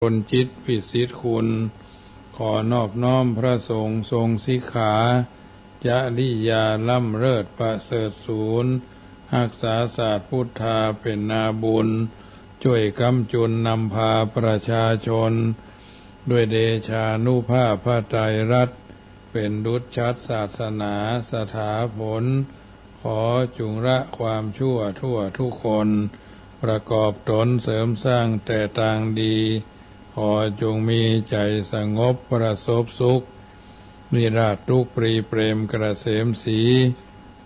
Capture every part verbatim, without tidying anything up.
นจิตวิสิทธิ์คุณ ขอนอบน้อมพระสงฆ์ทรงสิกขา จริยาล้ำเลิศประเสริฐสูน ฮักษาศาสตร์พุทธาเป๋นนาบุญ จ้วยก๊ำจุนนำพาประชาชน ด้วยเดชานุภาพพระไตรรัตน์ เป๋นดุจฉัตรศาสนาสถาผล ขอจุ่งละความชั่วทั่วทุกคน ประกอบตนเสริมสร้างแต่ตางดี ขอจุ่งมีใจ๋สงบประสบสุข วิราชตุ๊กปรีเปรมเกษมศรี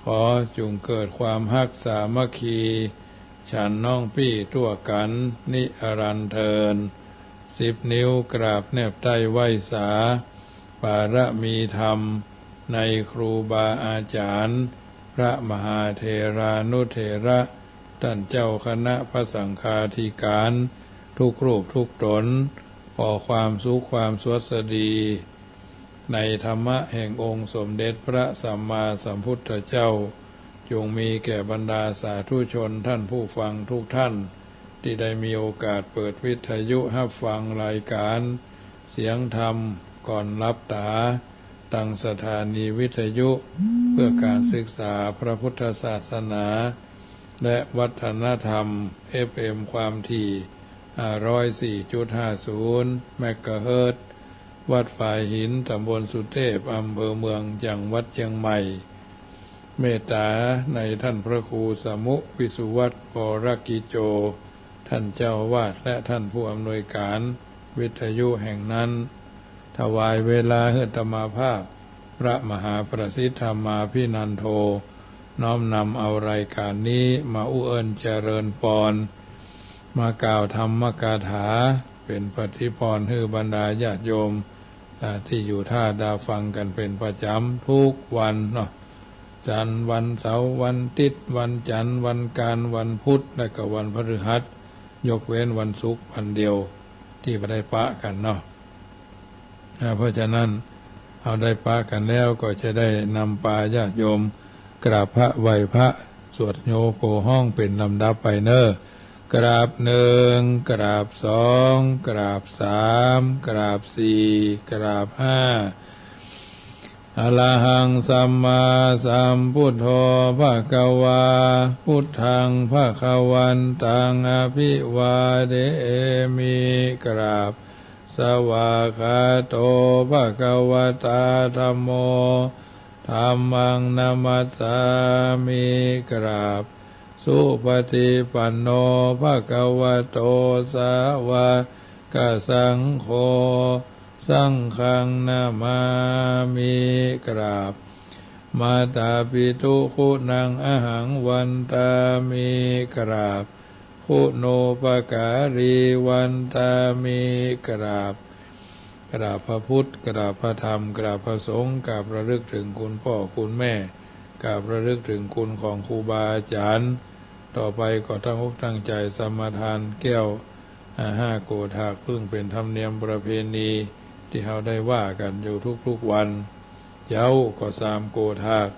ขอจุ่งเกิดความฮักสามัคคี ฉันน้องปี้ตั้วกั๋นนิรันดร์เทอญ สิบนิ้วกราบแนบใต้ไหว้สา ปารมีธรรมในครูบาอาจ๋ารย์ พระมหาเถรานุเถระ ต้านเจ้าคณะพระสังฆาธิการ ทุกรูปทุกต๋น ขอความสุขความสวัสดี ในธรรมะแห่งองค์สมเด็จพระสัมมาสัมพุทธเจ้า จุ่งมีแก่บรรดาสาธุชนต้านผู้ฟังทุกต้าน ตี้ได้มีโอกาสเปิดวิทยุฮับฟังรายก๋านเสียงธรรมก่อนหลับต๋า ตางสถานีวิทยุเพื่อก๋านศึกษาพระพุทธศาสนา และวัฒนธรรม เอฟเอ็ม ความถี่ ห้าร้อยสี่จุดห้าศูนย์ เมกะเฮิรตซ์ วัดฝายหิน ต๋ำบลสุเทพ อำเภอเมือง จังหวัดเจียงใหม่ เมตต๋าในต้านพระครูสมุห์ วิสุวัฒน์ วรกิจโจ ต้านเจ้าอาวาส และต้านผู้อำนวยก๋านวิทยุแห่งนั้น ถวายเวลาหื้ออาตมาภาพ พระมหาประสิทธิ์ธรรมาภินันโท น้อมนำเอารายก๋านนี้มาอู้เอิ้นเจริญปอน มากล่าวธรรมกถา เป๋นปฏิปอนหื้อบรรดาญาติโยม อ่า ตี้อยู่ต้าดาฟังกั๋นเป๋นประจ๋ำทุกวันเนาะ จันทร์ วันเสาร์ วันอาทิตย์ วันจันทร์ วันอังคาร วันพุธ และก็วันพฤหัส ยกเว้นวันศุกร์วันเดียว ตี้บ่ได้ปะกั๋นเนาะ อ่า เพราะฉะนั้น เฮาได้ปะกั๋นแล้วก็จะได้นำปาญาติโยม กราบพระไหว้พระ สวดโยโกฮ้องเป๋นลำดับไปเน่อ กราบหนึ่ง กราบสอง กราบสาม กราบสี่ กราบห้า อะระหังสัมมาสัมพุทโธ ภะคะวา พุทธัง ภะคะวันตัง อะภิวาเทมิ กราบ สวากขาโต ภะคะวะตา ธัมโม ธัมมัง นะมัสสามิ กราบ สุปฏิปันโน ภะคะวะโต สาวะกะสังโฆ สังฆัง นะมามิ กราบ มาตาปิตุ คุณัง อะหัง วันตามิ กราบ คุณูปการี วันตามิ กราบ กราบพระพุทธ กราบพระธรรม กราบพระสงฆ์ กราบระลึกเถิงคุณป้อคุณแม่ กราบระลึกเถิงคุณของครูบาอาจ๋ารย์ ต่อไปก็ตั้งอกตั้งใจ๋สมาทานแก้ว อ่า ห้าโกฏาก ซึ่งเป๋นธรรมเนียมประเพณีตี้เฮาได้ว่ากั๋นอยู่ทุกๆ วัน เจ๊าก็สามโกฏาก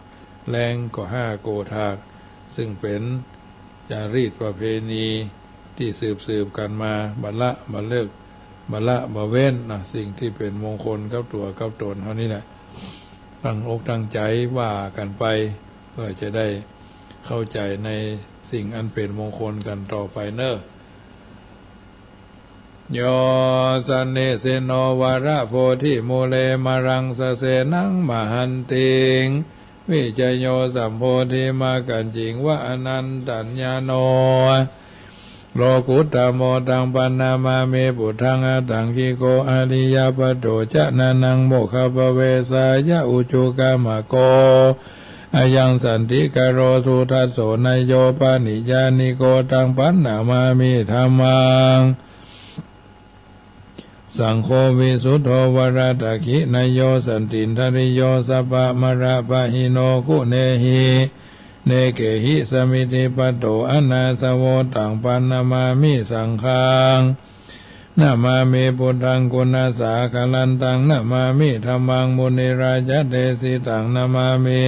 แลงก็ห้าโกฏาก ซึ่งเป๋นจารีตประเพณีตี้สืบๆ กั๋นมา บ่ละบ่เลิก บ่ละบ่เว้นนะ สิ่งตี้เป๋นมงคลกับตั๋วกับต๋นเฮานี่แหละ ตั้งอกตั้งใจ๋ว่ากั๋นไป เพื่อจะได้เข้าใจ๋ในสิ่งอันเป๋นมงคลกั๋นต่อไปเน่อ โย สะเนสะโน วะระโพธิมูเล มะรังสะเสนัง มะหันติง วิชโย สัมโพธิมักขะจิง วะอะนันตัญญาโน โลกุตตะโม ตัง ปันนะมามิ ปุทธัง อะตถังคิโก อะริยะปัตโต จะนะนัง โมกขัปปะเวสายะ อุจุกะมะโก อะยัง สันติกะโร สุทัสโส นายโย ปะริญญาณิโก ตัง ปันนะมามิ ธัมมัง สังโฆ วิสุทโธ วะระตะขินายโย สันตินทะริโย สัพพะมะระปะหิโน กุเณหิ เณเกหิ สะมิทธิปัตโต อะนาสะโว ตัง ปันนะมามิ สังฆัง นะมามิ ปุทธัง กุณัสสะอาะคะรันตัง นะมามิ ธัมมัง มุนิราชะเดสิตัง นะมามิ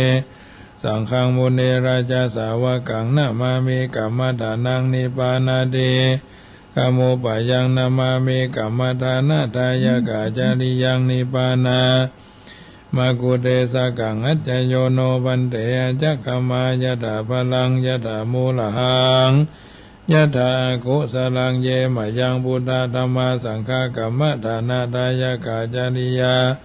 สังฆัง มุนิราชะสาวะกัง นะมามิ กัมมะถานัง นิปปานาทิ kammupayaṃ namāmi kammadānadāyakācariyaṃ. Nibbānamaguṃ te sakaṃ accayo no bhante acchakkamā yathā balaṃ yathā mūḷhaṃ yathā akusalaṃ. Ye mayaṃ buddha dhammā saṅghā kammadānadāyakācariyā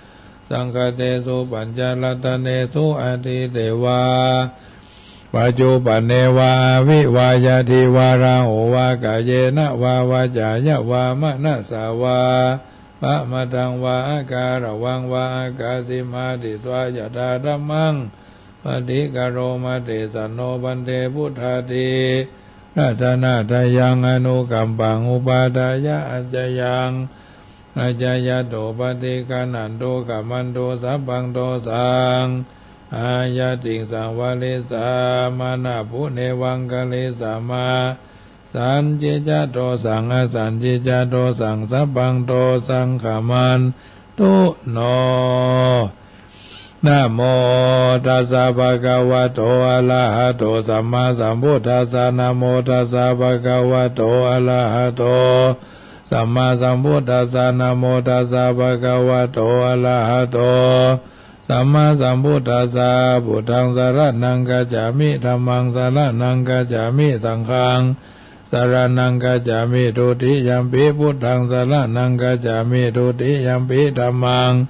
saṅkhattesu pañcaratnesu atīte vā paccuppane vā avivayyādevaraho vā kāyena vā vācāya vā manasā vā pamāddaṃ vā akāraṃ vā akāsi mādisvā yathādhammaṃ paṭikaroma. Tesaṃ no bhante buddhādiratanatayaṃ anukampaṃ upādāya accayaṃ accayanto paṭiggaṇhantu khamatu sabbaṃ dosaṃ āyatiṃsaṃ varissamanāpu nevaṃ karissamā sañcicca dosaṃ asañcicca dosaṃ sabbaṃ dosaṃ khamantu no. Namo tassa bhagavato arahato sammāsambuddhassa. Namo tassa bhagavato arahato sammāsambuddhassa. Namo tassa bhagavato arahato sammāsambuddhassa. Buddhaṃ saraṇaṃ gacchāmi. Dhammaṃ saraṇaṃ gacchāmi. Saṅghaṃ saraṇaṃ gacchāmi. Dutiyampi buddhaṃ saraṇaṃ gacchāmi. Dutiyampi dhammaṃ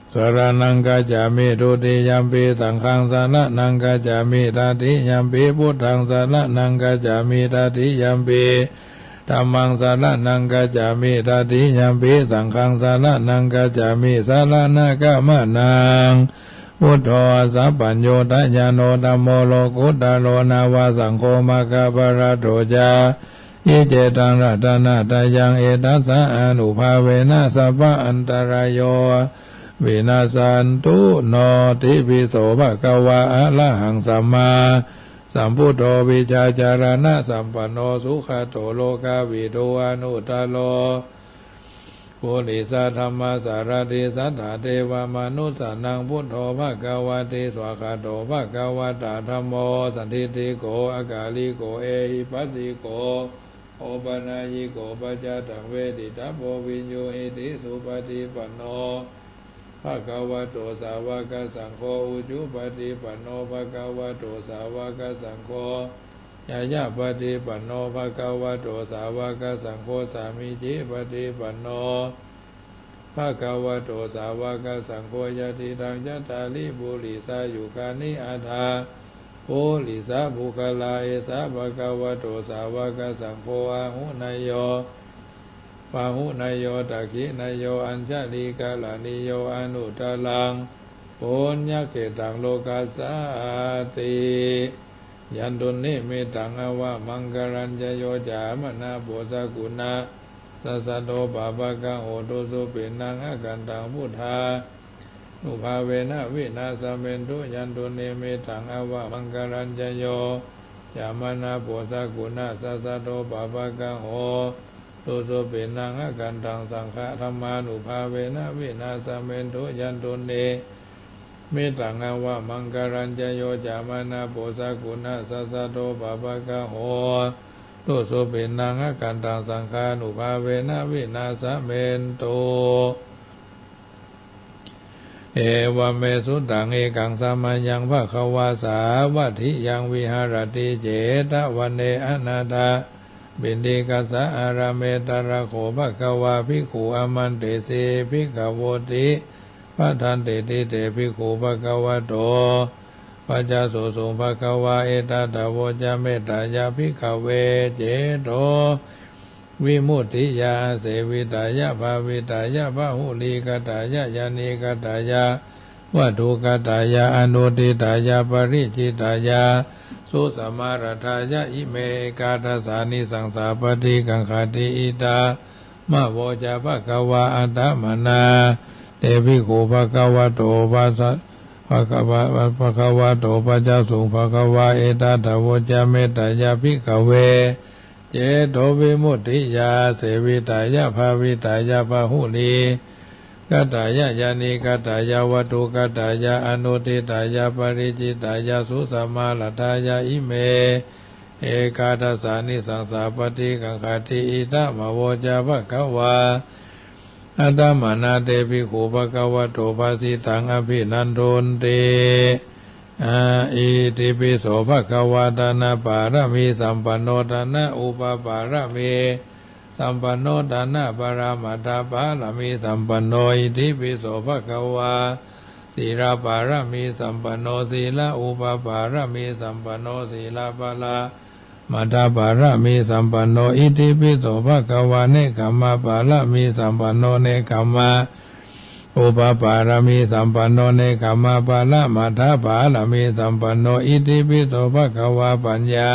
saraṇaṃ gacchāmi. Dutiyampi saṅghaṃ saraṇaṃ gacchāmi. Tatiyampi buddhaṃ saraṇaṃ gacchāmi. Tatiyampi dhammaṃ saraṇaṃ gacchāmi. Tatiyampi saṅghaṃ saraṇaṃ gacchāmi. Saraṇagamanaṃ. Buddho ajjappañño thayano dhammo lokuttaro nava saṅgho maggaphaladdo ca. Iccetaṃ ratanattayaṃ etassa ānubhāvena sabba antarāyo vinassantu no. Tipi so bhagavā arahaṃ sammāsambuddho vijjācaraṇasampanno sugato lokavidū anuttaro purisadammasārathi satthā devamanussānaṃ buddho bhagavāti. Svākkhāto bhagavatā dhammo sandiṭṭhiko akāliko ehipassiko opanayiko paccattaṃ veditabbo viññūhīti. Supaṭipanno bhagavato sāvakasaṅgho, ujupaṭipanno bhagavato sāvakasaṅgho, ñāyapaṭipanno bhagavato sāvakasaṅgho, sāmīcipaṭipanno bhagavato sāvakasaṅgho, yadidaṃ cattāri purisayugāni aṭṭha purisapuggalā, esa bhagavato sāvakasaṅgho, āhuneyyo pāhuneyyo dakkhiṇeyyo añjalikaraṇīyo anuttaraṃ puññakkhettaṃ lokassāti. Yandunnimittaṃ avamaṅgalañca yo cāmanāpo sakuṇassa saddo pāpaggaho dussupinaṃ akantaṃ buddhā nubhāvena vināsamentu. Yandunnimittaṃ avamaṅgalañca yo cāmanāpo sakuṇassa saddo pāpaggaho dussupinaṃ akantaṃ saṅghadhammānubhāvena vināsamentu. Yandunnimittaṃ avamaṅgalañca yo cāmanāpo sakuṇassa saddo pāpaggaho dussupinaṃ akantaṃ saṅghānubhāvena vināsamentu. Evaṃ me sutaṃ. Ekaṃ samayaṃ bhagavā sāvatthiyaṃ viharati jetavane anāthapiṇḍikassa ārāme. Tatra kho bhagavā bhikkhū āmantesi bhikkhavoti. Bhadanteti te bhikkhū bhagavato paccassosuṃ. Bhagavā etadavoca: Mettāya bhikkhave ceto vimuttiyā āsevitāya bhāvitāya bahulīkatāya yānīkatāya vatthukatāya anuṭṭhitāya paricitāya susamāraddhāya ime ekādasānisaṃsā paṭikaṅkhati. Idamavoca bhagavā. Attamanā te bhikkhū bhagavato passa- bhagava- bhagavato paccassosuṃ. Bhagavā etadavoca: Mettāya bhikkhave ceto vimuttiyā āsevitāya bhāvitāya bahulīkatāya yānīkatāya vatthukatāya anuṭṭhitāya paricitāya susamāraddhāya ime เอกาทัสสานิสังสาปัฏฐิกังขติ อิทัมมะโวจะภะคะวา อัตถะมะนะ เต ภิกขุ ภะคะวะโต ภาสิตัง อะภินันทุนติ อา อิติปิโส ภะคะวา ทานะปารมีสัมปันโน ทานะอุปปารมีสัมปันโน ทานะปะระมัตถปารมีสัมปันโน อิติปิโส ภะคะวา สีลปารมีสัมปันโน สีลอุปปารมีสัมปันโน สีลปะระมัตถปารมีสัมปันโน อิติปิโส ภะคะวา เนกขัมมะปารมีสัมปันโน เนกขัมมะอุปปารมีสัมปันโน เนกขัมมะปะระมัตถปารมีสัมปันโน อิติปิโส ภะคะวา ปัญญา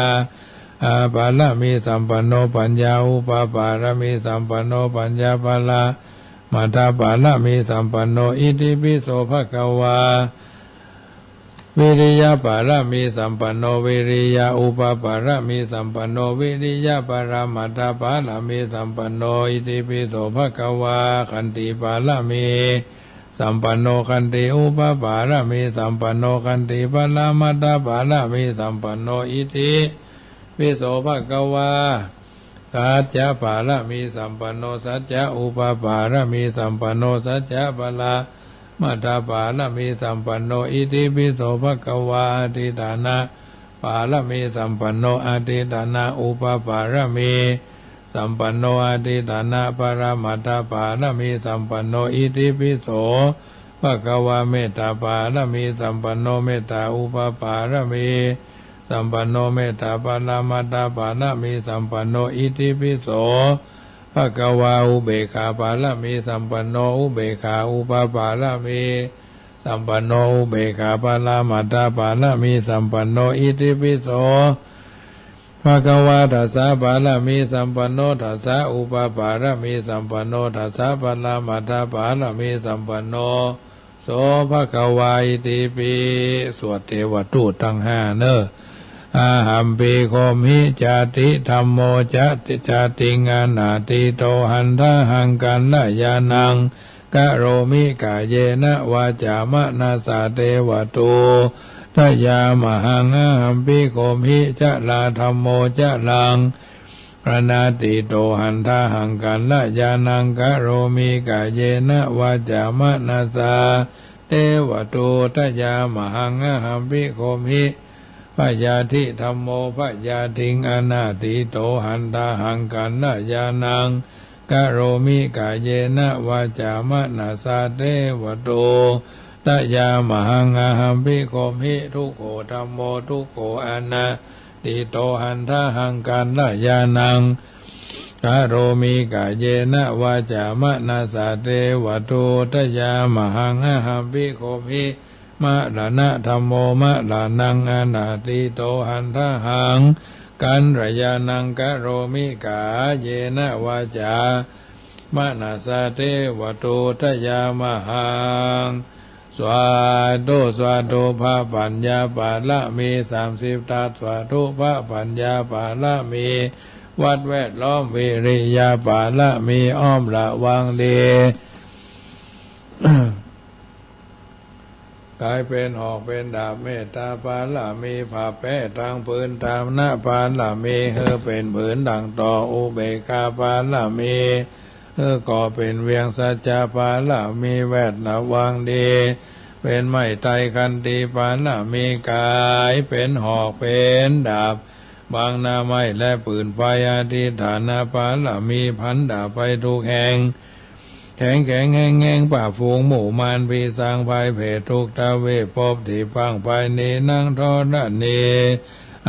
อา ปารมีสัมปันโน ปัญญาอุปปารมีสัมปันโน ปัญญาปะระมัตถปารมีสัมปันโน อิติปิโส ภะคะวา วิริยปารมีสัมปันโน วิริยะอุปปารมีสัมปันโน วิริยะปะระมัตถปารมีสัมปันโน อิติปิโส ภะคะวา ขันติปารมีสัมปันโน ขันติอุปปารมีสัมปันโน ขันติปะระมัตถปารมีสัมปันโน อิติ ปิโส ภะคะวา สัจจะปารมีสัมปันโน สัจจะอุปปารมีสัมปันโน สัจจะปะระมัตถปารมีสัมปันโน อิติปิโส ภะคะวา อธิฏฐานะปารมีสัมปันโน อธิฏฐานะอุปปารมีสัมปันโน อธิฏฐานะปะระมัตถปารมีสัมปันโน อิติปิโส ภะคะวา เมตตาปารมีสัมปันโน เมตตาอุปปารมีสัมปันโน เมตตาปะระมัตถปารมีสัมปันโน อิติปิโส ภะคะวา อุเบกขาปารมีสัมปันโน อุเบกขาอุปปารมีสัมปันโน อุเบกขาปะระมัตถปารมีสัมปันโน อิติปิโส ภะคะวา ทัสสะปารมีสัมปันโน ทัสสะอุปปารมีสัมปันโน ทัสสะปะระมัตถปารมีสัมปันโน โส ภะคะวา อิติปิ สวดเทวทูตตังห้าเน่อ อะหัมปิ โขมหิ จาติ ธัมโม จะ จาติง อนาทิโต หันทะหัง กัลยาณัง กะโรมิ กาเยนะ วาจา มะนะสา เต วะ ตู ตะยามะหัง อะหัมปิ โขมหิ จะรา ธัมโม จะรัง อนาทิโต หันทะหัง กัลยาณัง กะโรมิ กาเยนะ วาจา มะนะสา เต วะ ตู ตะยามะหัง อะหัมปิ โขมหิ พะยาธิ ธัมโม พะยาธิง อนาทิโต หันทะหัง กัลยาณัง กะโรมิ กาเยนะ วาจา มะนะสา เต วะ ตู ตะยามะหัง อะหัมปิ โขมหิ ทุกโข ธัมโม ทุกโข อนา ทิโต หันทะหัง กัลยาณัง กะโรมิ กาเยนะ วาจา มะนะสา เต วะ ตู ตะยามะหัง อะหัมปิ โขมหิ มะระณะ ธัมโม มะระณัง อนาทิโต หันทะหัง กัลยาณัง กะโรมิ กาเยนะ วาจา มะนะสา เต วะ ตู ตะยามะหัง สาธุ สาธุ พระปัญญาปารมีสามสิบทัศ สาธุ พระปัญญาปารมี วัดแวดล้อม วิริยะปารมี อ้อมระวังดี ก๋ายเป๋นหอกเป๋นดาบ เมตตาปารมี ผ้าแป๊ตังผืน ทานะปารมี หื้อเป๋นผืนดั่งต่อ อุเบกขาปารมี หื้อก่อเป๋นเวียง สัจจะปารมี แวดระวังดี เป๋นไม้ไตร ขันติปารมี ก๋ายเป๋นหอกเป๋นดาบ บังหน้าไม้และปืนไฟ อธิฏฐานปารมี พันดาบไปทุกแห่ง แข็งแข็งแฮงแฮง ปราบฝูงหมู่มาร ผีสางพายเผตรทุกทวีป ภพตี้พร่างพรายหนี นางธรณี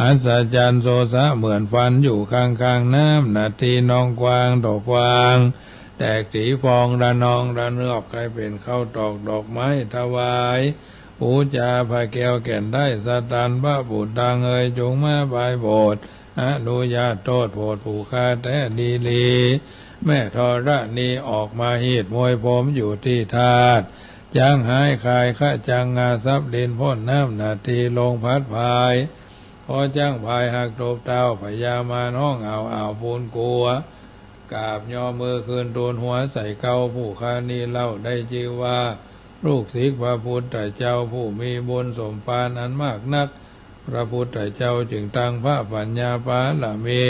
อัศจรรย์โสสะเหมือนฝัน อยู่ข้างๆ น้ำนาที น้องกว้างต่อกว้าง แตกตี๋ฟองระนองระเนือบ ใค่เป๋นข้าวตอกดอกไม้ถวาย ปู๋จาพระแก้วแก่นได้สตัน พระปุตตังเอ๋ย จงมาปายโปรด อนุญาตโตษโผดผู้ข้าแต๊ดีหลี แม่ธรณีออกมาฮีดมวยผมอยู่ตี้ธาตุ จักหายคายขะจังงา สับดินพ่นน้ำนาที ลงพัดพาย พอจักพายหักตบเท้า พญามารฮ้องอ้าวอ้าว ปูนกั๋ว กราบย่อมือคืนทูลหัวใส่เกล้า ผู้ข้านี้เล่าได้จื้อว่า ลูกศิษย์พระพุทธเจ้า ผู้มีบุญสมภารอันมากนัก พระพุทธเจ้าจึงตั้งพระปัญญาบารมี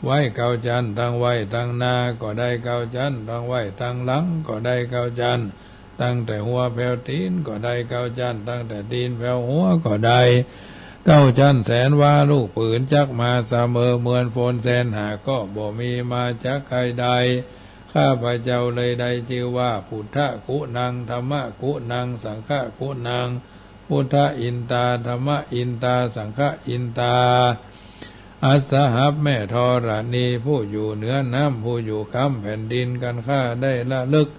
ไว้เก้าจั๊น ตั้งไว้ตังหน้าก็ได้เก้าจั๊น ตั้งไว้ตังหลังก็ได้เก้าจั๊น ตั้งแต่หัวแผวตี๋นก็ได้เก้าจั๊น ตั้งแต่ตี๋นแผวหัวก็ได้เก้าจั๊น แสนวาลูกปืน จักมาเสมอเหมือนฝน แสนหาก็บ่มีมาจักใค่ได้ ข้าพเจ้าเลยได้จื้อว่า พุทธกุณัง ธัมมกุณัง สังฆกุณัง พุทธอินตา ธัมมอินตา สังฆอินตา อัสสหัปแม่ธรณี ผู้อยู่เหนือน้ำ ผู้อยู่กำแผ่นดิน กันข้าได้ระลึก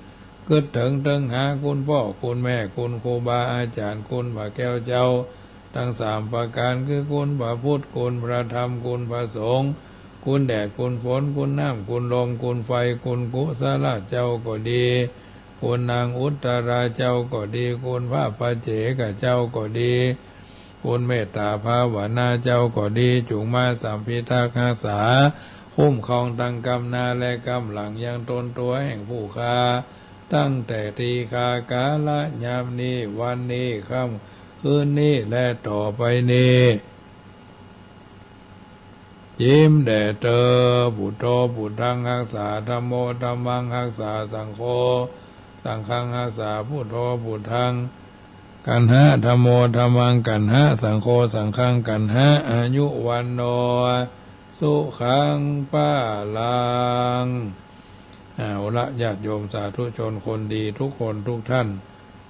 กึ๊ดเถิงเถิงหาคุณป้อคุณแม่ คุณครูบาอาจ๋ารย์ คุณพระแก้วเจ้า ตังสามประก๋าน คือคุณพระพุทธ คุณพระธรรม คุณพระสงฆ์ คุณแดด คุณฝน คุณน้ำ คุณลม คุณไฟ คุณกุศลาเจ้าก็ดี คุณนางอุตตราเจ้าก็ดี คุณพระปัจเจกเจ้าก็ดี คุณเมตตาภาวนาเจ้าก็ดี จุ่งมาสำพิทักษ์ฮักษา คุ้มครองตังกำหน้าและกำหลัง ยังตนตั๋วแห่งผู้ข้า ตั้งแต่ตี้ข้ากาละยามนี้ วันนี้ ค่ำคืนนี้ และต่อไปนี้ จิ๋มแด่เต๊อะ พุทโธ พุทธัง ฮักษา ธัมโม ธัมมัง ฮักษา สังโฆ สังฆัง ฮักษา พุทโธ พุทธัง กัณหะ ธัมโม ธัมมัง กัณหะ สังโฆ สังฆัง กัณหะ อายุ วัณโณ สุขัง พลัง เอาละ ญาติโยมสาธุชนคนดีทุกคนทุกท่าน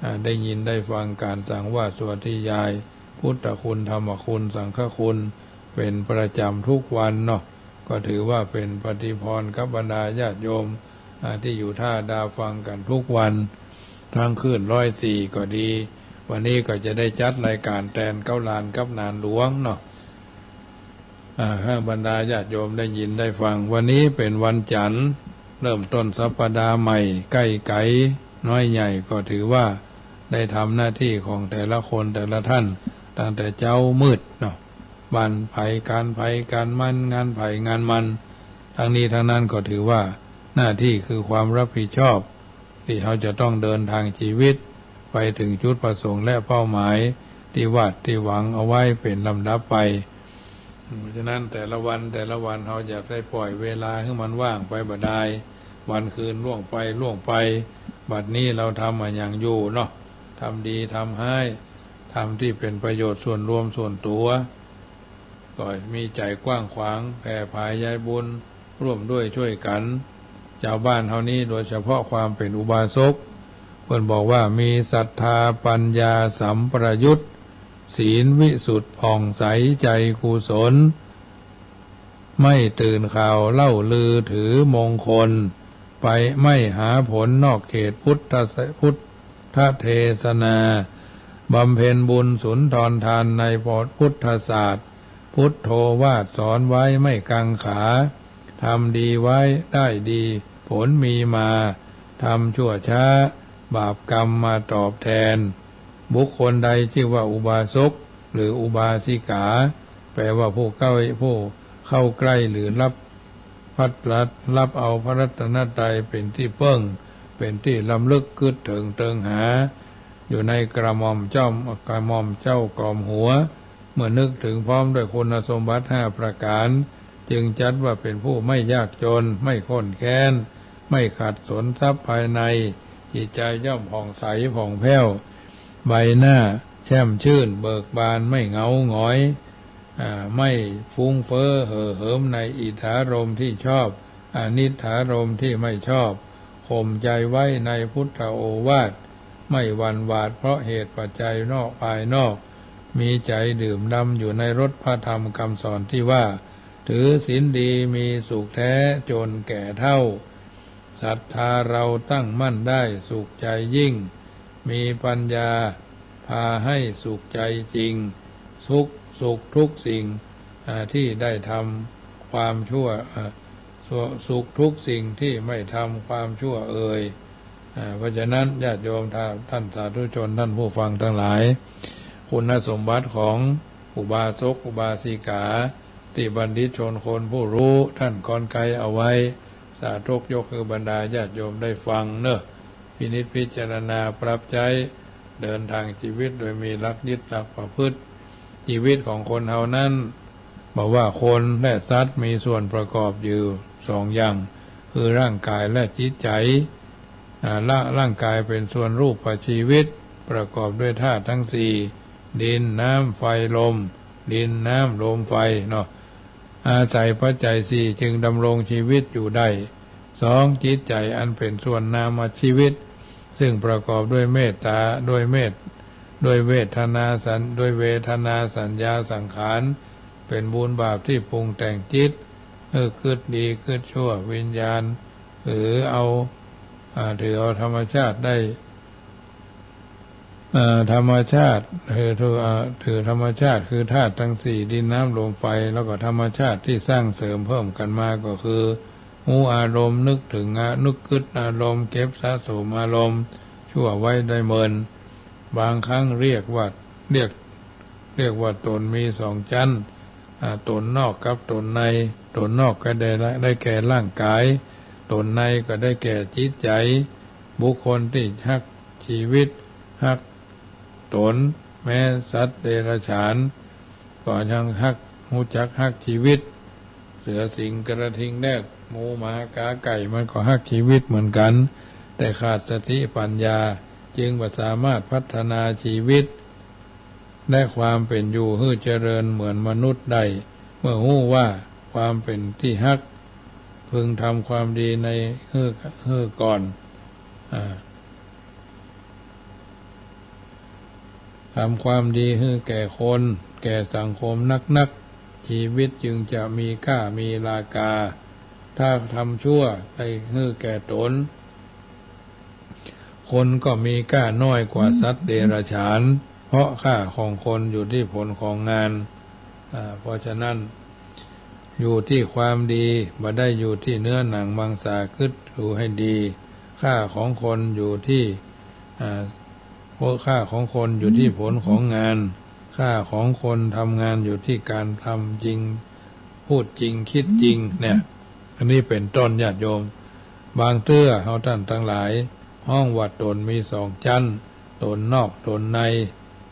อ่า ได้ยินได้ฟังก๋านสังวาสสวดยาย พุทธคุณ ธรรมคุณ สังฆคุณ เป๋นประจ๋ำทุกวันเนาะ ก็ถือว่าเป๋นปฏิภรณ์กับบรรดาญาติโยม อ่า ตี้อยู่ต้าดาฟังกั๋นทุกวัน ตางคลื่นร้อยสี่ก็ดี วันนี้ก็จะได้จัดรายก๋านแตนเก๊าลานกับนานหลวงเนาะ อ่า หื้อบรรดาญาติโยมได้ยินได้ฟัง วันนี้เป๋นวันจั๋นทร์ เริ่มต้นสัปดาห์ใหม่ ใก้ไก๋น้อยใหญ่ ก็ถือว่าได้ทำหน้าตี้ของแต่ละคนแต่ละท่าน ตั้งแต่เจ๊ามืดเนาะ บ้านใผก๋านใผก๋านมัน งานใผงานมัน ตังนี้ตังนั้นก็ถือว่าหน้าตี้คือความรับผิดชอบ ตี้เฮาจะต้องเดินตางจีวิตไปเถิงจุดประสงค์และเป้าหมายตี้วาดตี้หวังเอาไว้เป๋นลำดับไป เพราะฉะนั้นแต่ละวันแต่ละวันเฮาอย่าได้ป่อยเวลาหื้อมันว่างไปบ่ดาย วันคืนล่วงไปล่วงไป บัดนี้เฮาทำอะหยังอยู่เนาะ ทำดีทำฮ้าย ทำตี้เป๋นประโยชน์ส่วนรวมส่วนตั๋ว ก็มีใจ๋กว้างขวาง แผ่ผายยายบุญ ร่วมด้วยช่วยกั๋น จาวบ้านเฮานี้ โดยเฉพาะความเป๋นอุบาสก เปิ้นบอกว่า มีศรัทธาปัญญาสัมปยุต ศีลวิสุทธิ์ผ่องใส ใจ๋กุศล ไม่ตื่นข่าวเล่าลือถือมงคล ไปไม่หาผลนอกเขตพุทธะ พุทธเทศนา บำเพ็ญบุญสุนทรทานในพุทธศาสตร์ พุทโธวาทสอนไว้ไม่กังขา ทำดีไว้ได้ดีผลมีมา ทำชั่วช้าบาปกรรมมาตอบแทน บุคคลใดชื่อว่าอุบาสกหรืออุบาสิกา แปลว่าผู้เข้า ผู้เข้าใกล้หรือรับ พัดรัด รับเอาพระรัตนตรัยเป๋นตี้เปิ้ง เป๋นตี้รำลึกกึ๊ดเถิงเติงหา อยู่ในกระหม่อมจ้อม กระหม่อมเจ้ากล่อมหัว เมื่อนึกถึงพร้อมด้วยคุณสมบัติห้าประก๋าน จึงจัดว่าเป๋นผู้ไม่ยากจน ไม่ข้นแค้น ไม่ขัดสนทรัพย์ภายใน จิตใจย่อมผ่องใสผ่องแผ้ว ใบหน้าแช่มชื่นเบิกบาน ไม่เหงาหงอย อ่า ไม่ฟุ้งเฟ้อเห่อเหิมในอิทธารมณ์ที่ชอบ อนิทธารมณ์ที่ไม่ชอบ ข่มใจไว้ในพุทธโอวาท ไม่หวั่นหวาดเพราะเหตุปัจจัยนอกภายนอก มีใจ๋ดื่มด่ำอยู่ในรสพระธรรมกำสอนตี้ว่า ถือศีลดีมีสุขแท้จนแก่เฒ่า ศรัทธาเราตั้งมั่นได้สุขใจยิ่ง มีปัญญาพาให้สุขใจจริง สุข สุขทุกสิ่ง อ่า ที่ได้ทำความชั่ว อ่า สุ สุขทุกสิ่งที่ไม่ทำความชั่วเอ่ย อ่า เพราะฉะนั้นญาติโยมท่าน ท่านสาธุชน ท่านผู้ฟังตังหลาย คุณสมบัติของอุบาสกอุบาสิกา ตี้บัณฑิตชนคนผู้ฮู้ท่านกรไกรเอาไว้ สาธกยกหื้อบรรดาญาติโยมได้ฟังเนาะ พินิจพิจารณาปรับใจ๊ เดินตางจีวิตโดยมีหลักยึดหลักประพฤติ ชีวิตของคนเฮานั้น บ่ว่าคนและสัตว์มีส่วนประกอบอยู่สองอย่าง คือร่างกายและจิตใจ๋ อ่า ร่าง ร่างกายเป๋นส่วนรูปชีวิต ประกอบด้วยธาตุทั้งสี่ ดิน น้ำ ไฟ ลม ดิน น้ำ ลม ไฟ เนาะ อาศัยปัจจัยสี่จึงดำรงชีวิตอยู่ได้ สอง จิตใจ๋อันเป๋นส่วนนามชีวิต ซึ่งประกอบด้วยเมตตา ด้วยเมต ด้วยเวทนาสัญ ด้วยเวทนาสัญญาสังขาร เป๋นบุญบาปที่ปรุงแต่งจิต เออ กึ๊ดดีกึ๊ดชั่ว วิญญาณ ถือเอา อ่า ถือเอาธรรมชาติได้ อ่า ธรรมชาติ ถือ ถือ อ่า ถือธรรมชาติคือธาตุทั้งสี่ ดิน น้ำ ลม ไฟ แล้วก็ธรรมชาติที่สร้างเสริมเพิ่มกั๋นมาก็คือ ฮู้อารมณ์ นึกถึงอา นึกกึ๊ดอารมณ์ เก็บสะสมอารมณ์ชั่วไว้ได้เมิน บางครั้งเรียกว่า เรียก เรียกว่าต๋นมีสองชั้น อ่า ต๋นนอกกับต๋นใน ต๋นนอกก็ได้ละ ได้แก่ร่างกาย ต๋นในก็ได้แก่จิตใจ๋ บุคคลที่ฮักชีวิต ฮักต๋น แม้สัตว์เดรัจฉาน ก็ยังฮัก ฮู้จักฮักชีวิต เสือสิงห์กระทิงแดด หมูหมากาไก่ มันก็ฮักชีวิตเหมือนกั๋น แต่ขาดสติปัญญา จึงบ่สามารถพัฒนาชีวิต และความเป๋นอยู่หื้อเจริญเหมือนมนุษย์ได้ เมื่อฮู้ว่าความเป๋นตี้ฮัก พึงทำความดีในหื้อ หื้อก่อน อ่า ทำความดีหื้อแก่คน แก่สังคมนักๆ ชีวิตจึงจะมีค่ามีราคา ถ้าทำชั่วได้หื้อแก่ต๋น คนก็มีค่าน้อยกว่าสัตว์เดรัจฉาน เพราะค่าของคนอยู่ที่ผลของงาน อ่า เพราะฉะนั้น อยู่ที่ความดี บ่ได้อยู่ที่เนื้อหนังมังสา กึ๊ดดูให้ดี ค่าของคนอยู่ที่ อ่า เพราะค่าของคนอยู่ที่ผลของงาน ค่าของคนทำงานอยู่ที่การทำจริง พูดจริง คิดจริง เนี่ย อันนี้เป๋นต้น ญาติโยม บางเตื้อเฮาต้านตังหลาย ฮ้องว่าต๋นมีสองชั้น ต๋นนอก ต๋นใน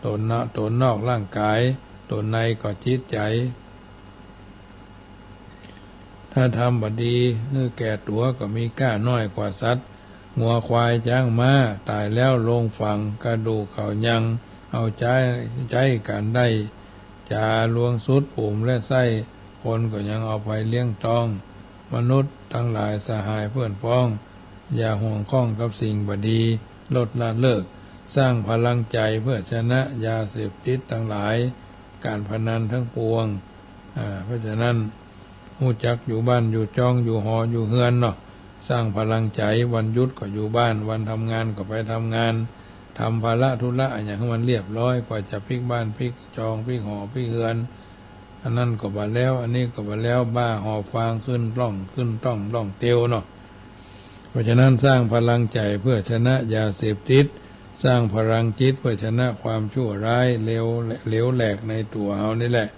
ต๋นนอก ต๋นนอกร่างกาย ต๋นในก็จิตใจ๋ ถ้าทำบ่ดีหื้อแก่ตั๋วก็มีค่าน้อยกว่าสัตว์ งัวควายจ๊างม้า ต๋ายแล้วลงฝัง กระดูกเขายังเอาใจ๊ ใจ๊กั๋นได้ จ๋าลวงสุดปู๋มและไส้ คนก็ยังเอาไปเลี้ยงต๊อง มนุษย์ตังหลายสหายเปื้อนป๊อง อย่าห่วงข้องกับสิ่งบ่ดี ลดละเลิก สร้างพลังใจ๋เพื่อชนะยาเสพติดตังหลาย ก๋านพนันตังปวง อ่า เพราะฉะนั้น ฮู้จักอยู่บ้านอยู่จอง อยู่หออยู่เฮือนเนาะ สร้างพลังใจ๋ วันหยุดก็อยู่บ้าน วันทำงานก็ไปทำงาน ทำภาระธุระอะหยังหื้อมันเรียบร้อย กว่าจะปิ๊กบ้านปิ๊กจองปิ๊กหอปิ๊กเฮือน อันนั้นก็บ่แล้ว อันนี้ก็บ่แล้ว บ้าหอบฟางขึ้นล่อง ขึ้นต้องล่องเตียวเนาะ เพราะฉะนั้นสร้างพลังใจ๋เพื่อชนะยาเสพติด สร้างพลังจิตเพื่อชนะความชั่วร้ายเลว เหลวแหลกในตั๋วเฮานี่แหละ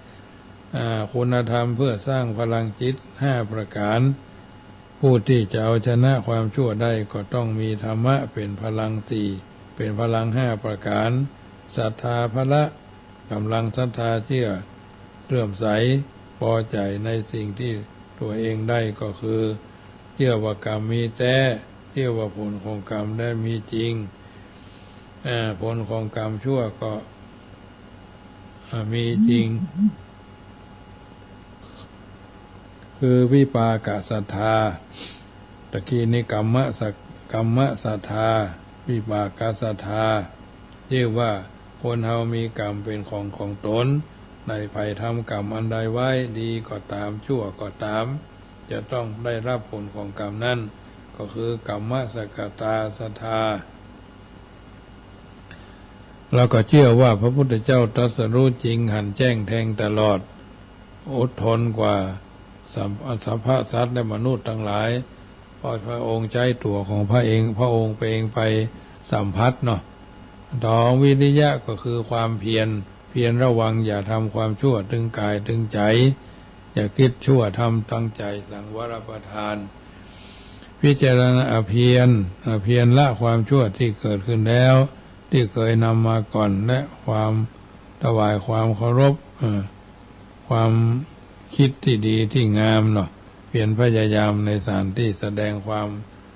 อ่า คุณธรรมเพื่อสร้างพลังจิตห้าประก๋าน ผู้ที่จะเอาชนะความชั่วได้ก็ต้องมีธรรมะเป๋นพลังสี่ เป๋นพลังห้าประก๋าน ศรัทธาพละ ก๋ำลังศรัทธาเจื้อ เลื่อมใส ปอใจ๋ในสิ่งตี้ตั๋วเองได้ก็คือ เจื้อว่ากรรมมีแต๊ เจื้อว่าผลของกรรมได้มีจริง อ่า ผลของกรรมชั่วก็ อ่า มีจริง คือวิปากศรัทธา ตะกี้นี้กรรมะสัก กรรมศรัทธา วิปากศรัทธา เรียกว่าคนเฮามีกรรมเป๋นของของต๋น ในใผทำกรรมอันใดไว้ ดีก็ต๋าม ชั่วก็ต๋าม จะต้องได้รับผลของกรรมนั้น ก็คือกรรมสกตาศรัทธา แล้วก็เจื้อว่าพระพุทธเจ้าตรัสรู้จริง หันแจ้งแทงตลอด อดทนกว่าสัพพะสัตว์และมนุษย์ตังหลาย เพราะพระองค์ใจ๊ตั๋วของพระเอง พระองค์เองไปสัมผัสเนาะ สอง วิริยะก็คือความเพียร เพียรระวังอย่าทำความชั่วตึงก๋ายตึงใจ๋ อย่าคิดชั่ว ทำตังใจ๋สังวรประทาน พิจารณาเพียร เพียรละความชั่วตี้เกิดขึ้นแล้ว ตี้เกยนำมาก่อน และความ ถวายความเคารพ เอ่อ ความกึ๊ดตี้ดีตี้งามเนาะ เพียรพยายามในสถานตี้แสดงความ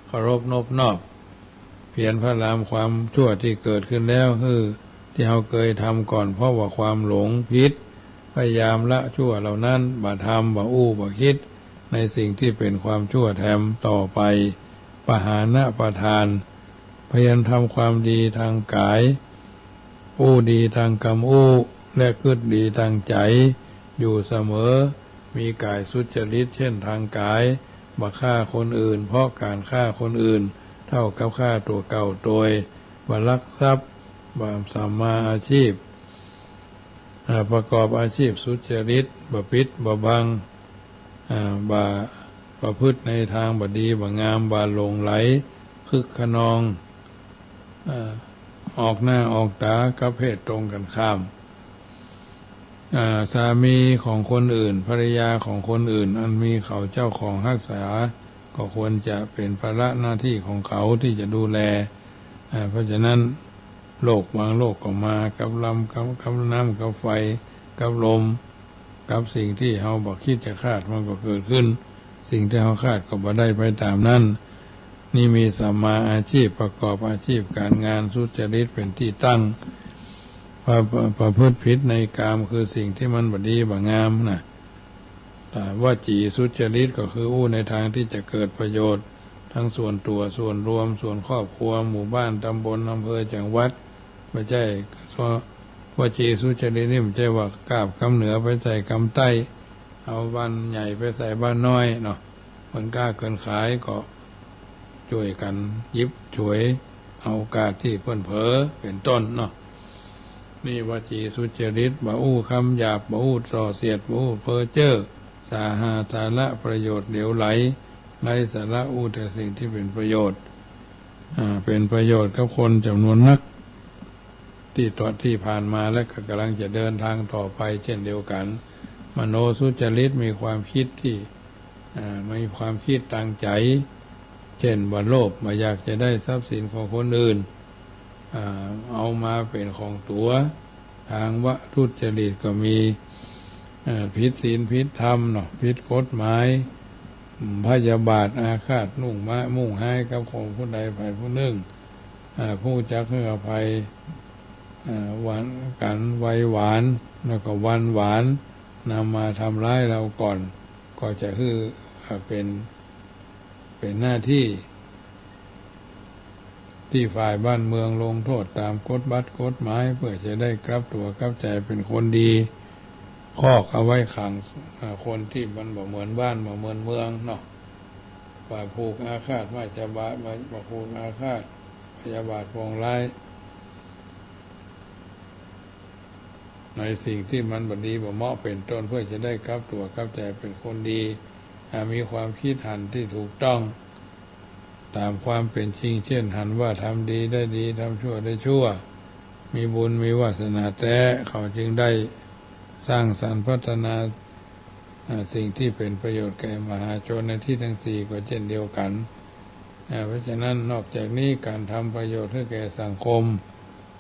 เคารพนบนอบ เพียรพยายามความชั่วตี้เกิดขึ้นแล้ว คือตี้เฮาเกยทำก่อน เพราะว่าความหลงผิด พยายามละชั่วเหล่านั้น บ่ทำ บ่อู้ บ่กึ๊ดในสิ่งตี้เป๋นความชั่วแถมต่อไป ปหานะปทาน เพียรทำความดีตางก๋าย อู้ดีตางกำอู้ และกึ๊ดดีตางใจ๋อยู่เสมอ มีก๋ายสุจริต เช่นตางก๋าย บ่ฆ่าคนอื่น เพราะก๋านฆ่าคนอื่น เต้ากับฆ่าตั๋วเก่าตวย บ่ลักทรัพย์ บ่สัมมาอาชีพ อ่า ประกอบอาชีพสุจริต บ่ปิด บ่บัง อ่า บ่ประพฤติในตางบ่ดี บ่งาม บ่หลงใหล คึกคะนอง อ่า ออกหน้าออกต๋ากับเพศตรงกั๋นข้าม อ่า สามีของคนอื่น ภรรยาของคนอื่น อันมีเขาเจ้าของฮักษา ก็ควรจะเป๋นภาระหน้าตี้ของเขาตี้จะดูแล อ่า เพราะฉะนั้น โรคบางโรคก็มากับลม กับ กับน้ำ กับไฟ กับลม กับสิ่งตี้เฮาบ่กึ๊ดจะคาด มันก็เกิดขึ้น สิ่งตี้เฮาคาดก็บ่ได้ไปต๋ามนั้น นี่มีสัมมาอาชีพ ประกอบอาชีพก๋านงานสุจริตเป๋นตี้ตั้ง ประ ประ ประพฤติผิดในกาม คือสิ่งตี้มันบ่ดีบ่งามนะ อ่า วจีสุจริต ก็คืออู้ในตางตี้จะเกิดประโยชน์ ตึงส่วนตั๋ว ส่วนรวม ส่วนครอบครัว หมู่บ้าน ต๋ำบล อำเภอ จังหวัด บ่ใจ้ วจีสุจริตนี่บ่ใจ้ว่ากาบกำเหนือไปใส่กำใต้ เอาบ้านใหญ่ไปใส่บ้านน้อยเนาะ เปิ้นก๊าเปิ้นขายก็จ้วยกั๋นหยิบฉวย เอาโอกาสตี้เปิ้นเผลอ เป๋นต้นเนาะ นี่วจีสุจริต บ่อู้กำหยาบ บ่อู้ส่อเสียด บ่อู้เพ้อเจ้อ สาหาสาระประโยชน์เหลวไหล ไร้สาระ อู้แต่สิ่งตี้เป๋นประโยชน์ อ่า เป๋นประโยชน์กับคนจ๋ำนวนนัก ตี้ตะ ตี้ผ่านมาและก็ก่ำลังจะเดินตางต่อไปเจ้นเดียวกั๋น มโนสุจริต มีความกึ๊ดตี้ อ่า มีความกึ๊ดตางใจ๋ เจ้นบ่โลภ บ่อยากจะได้ทรัพย์สินของคนอื่น อ่า เอามาเป๋นของตั๋ว ตางวทุจริตก็มี อ่า ผิดศีลผิดธรรมเนาะ ผิดกฎหมาย อืม พยาบาทอาฆาตมุ่งมา มุ่งฮ้ายกับคนผู้ใดใผผู้นึ่ง อ่า ผู้จักหื้ออภัย อ่า หวานกั๋นไวหวาน แล้วก็วันหวาน นำมาทำร้ายเฮาก่อน ก็จะหื้อ อ่า เป๋น เป๋นหน้าตี้ ตี้ฝ่ายบ้านเมืองลงโต้ษต๋ามกฎบัตรกฎหมาย เปื้อจะได้กลับตั๋วกลับใจ๋เป๋นคนดี คอกเอาไว้ขัง อ่า คนตี้มันบ่เหมือนบ้านบ่เหมือนเมืองเนาะ บ่ผูกอาฆาตไว้จะบาด บ่ บ่ผูกอาฆาตพยาบาทปองร้าย ในสิ่งตี้มันบ่ดีบ่เหมาะเป๋นต้น เปื้อจะได้กลับตั๋วกลับใจ๋เป๋นคนดี อ่า มีความกึ๊ดหันตี้ถูกต้อง ต๋ามความเป๋นจริง เจ้นหันว่าทำดีได้ดี ทำชั่วได้ชั่ว มีบุญมีวาสนาแต๊ เขาจึงได้สร้างสรรค์พัฒนา อ่า สิ่งตี้เป๋นประโยชน์แก่มหาชนในตี้ตังสี่ก็เจ้นเดียวกั๋น อ่า เพราะฉะนั้นนอกจากนี้ก๋านทำประโยชน์หื้อแก่สังคม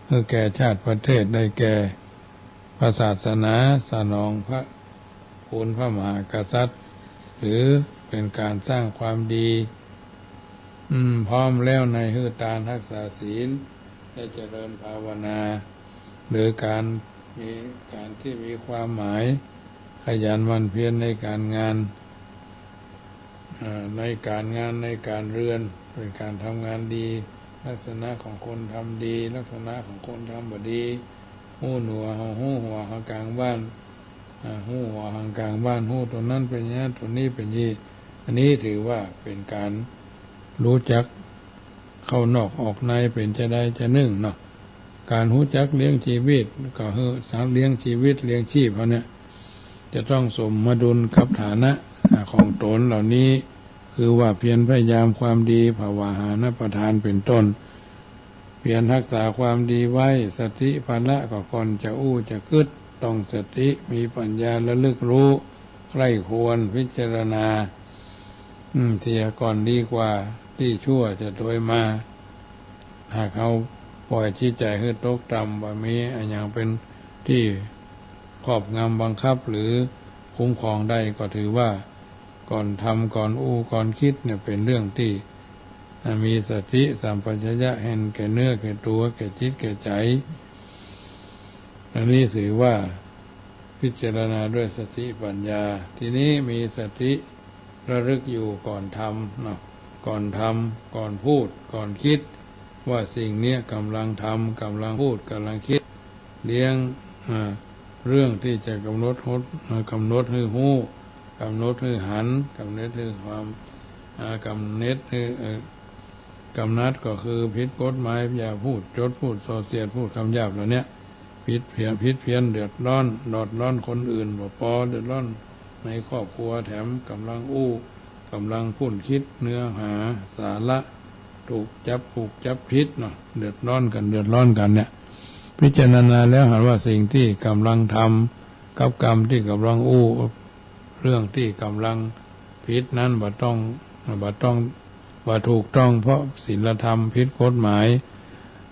หื้อแก่ชาติประเทศ ได้แก่ พระศาสนา สนองพระคุณพระมหากษัตริย์ หรือเป๋นก๋านสร้างความดี อืม พร้อมแล้วในหื้อตาน ฮักษาศีล และเจริญภาวนา หรือก๋านมี ก๋านตี้มีความหมาย ขยันหมั่นเพียรในก๋านงาน อ่า ในก๋านงานในก๋านเฮือน เป๋นก๋านทำงานดี ลักษณะของคนทำดี ลักษณะของคนทำบ่ดี ฮู้ตั๋ว ฮู้หัวหากลางบ้าน อ่า ฮู้หัวหากลางบ้าน ฮู้ตั๋วนั้นเป๋นอย่างนั้น ตั๋วนี้เป๋นอย่างนี้ อันนี้ถือว่าเป๋นก๋านฮู้จักเข้านอกออกใน เป๋นจาใดจานึ่งเนาะ ก๋านฮู้จักเลี้ยงจีวิต ก็หื้อเลี้ยงจีวิตเลี้ยงชีพเฮาเนี่ย จะต้องสมดุลกับฐานะ อ่า ของต๋นเหล่านี้ คือว่าเพียรพยายามความดี ผวาหานประทานเป๋นต้น เพียรฮักษาความดีไว้ สติพละ ก็ก่อนจะอู้จะกึ๊ด ต้องสติ มีปัญญาระลึกฮู้ ใคร่ครวญ พิจารณา อืม เสียก่อนดีกว่าตี้ชั่วจะตวยมา หากเฮาป่อยจิตใจ๋หื้อตกต่ำ บ่มีอะหยังเป๋น ที่ครอบงำบังคับหรือคุ้มครองได้ ก็ถือว่าก่อนทำ ก่อนอู้ ก่อนคิดเนี่ย เป็นเรื่องที่ อ่า มีสติสัมปชัญญะเห็นแก่เนื้อแก่ตัว แก่จิตแก่ใจ อันนี้ถือว่าพิจารณาด้วยสติปัญญา ทีนี้มีสติระลึกอยู่ก่อนทำเนาะ ก่อนทำ ก่อนพูด ก่อนคิด ว่าสิ่งเนี้ยกำลังทำ กำลังพูด กำลังคิด เลี้ยง อ่า เรื่องที่จะกำหนดหด อ่า กำหนดหื้อฮู้ กำหนดหื้อหัน กำหนดหื้อความ อ่า กำหนดหื้อ เอ่อ กำหนดก็คือผิดกฎหมาย อย่าพูดจด พูดส่อเสียด พูดคำหยาบเหล่าเนี้ย ผิดเพี้ยน ผิดเพี้ยน เดือดร้อน เดือดร้อนคนอื่นบ่ปอ เดือดร้อนในครอบครัว แถมกำลังอู้ กำลังคุ้นคิดเนื้อหาสาระ ถูกจับถูกจับผิดเนาะ เดือดร้อนกั๋น เดือดร้อนกั๋นเนี่ย พิจารณาแล้วหันว่าสิ่งที่กำลังทำกับกำที่กำลังอู้ เรื่องที่กำลังผิดนั้นบ่ต้อง บ่ต้อง บ่ถูกต้อง เพราะศีลธรรมผิดกฎหมาย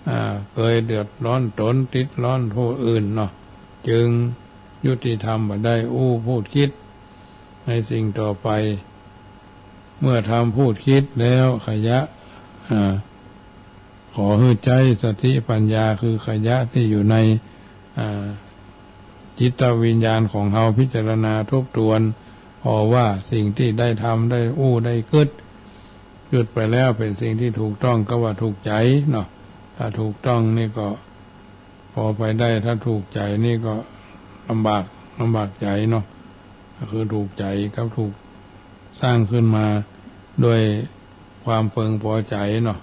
อ่า เกยเดือดร้อนตน ติดร้อนผู้อื่นเนาะ จึงยุติธรรมบ่ได้อู้พูดคิดในสิ่งต่อไป เมื่อทำพูดคิดแล้วขยะ อ่า ขอหื้อใจ๊สติปัญญา คือขยะที่อยู่ใน อ่า จิตวิญญาณของเฮาพิจารณาทบทวน พอว่าสิ่งที่ได้ทำ ได้อู้ ได้กึ๊ด กึ๊ดไปแล้วเป็นสิ่งที่ถูกต้องก็ว่าถูกใจ๋เนาะ ถ้าถูกต้องนี่ก็พอไปได้ ถ้าถูกใจ๋นี่ก็ลำบาก ลำบากใจ๋เนาะ ก็คือถูกใจ๋กับถูกสร้างขึ้นมาด้วยความเปิงปอใจ๋เนาะ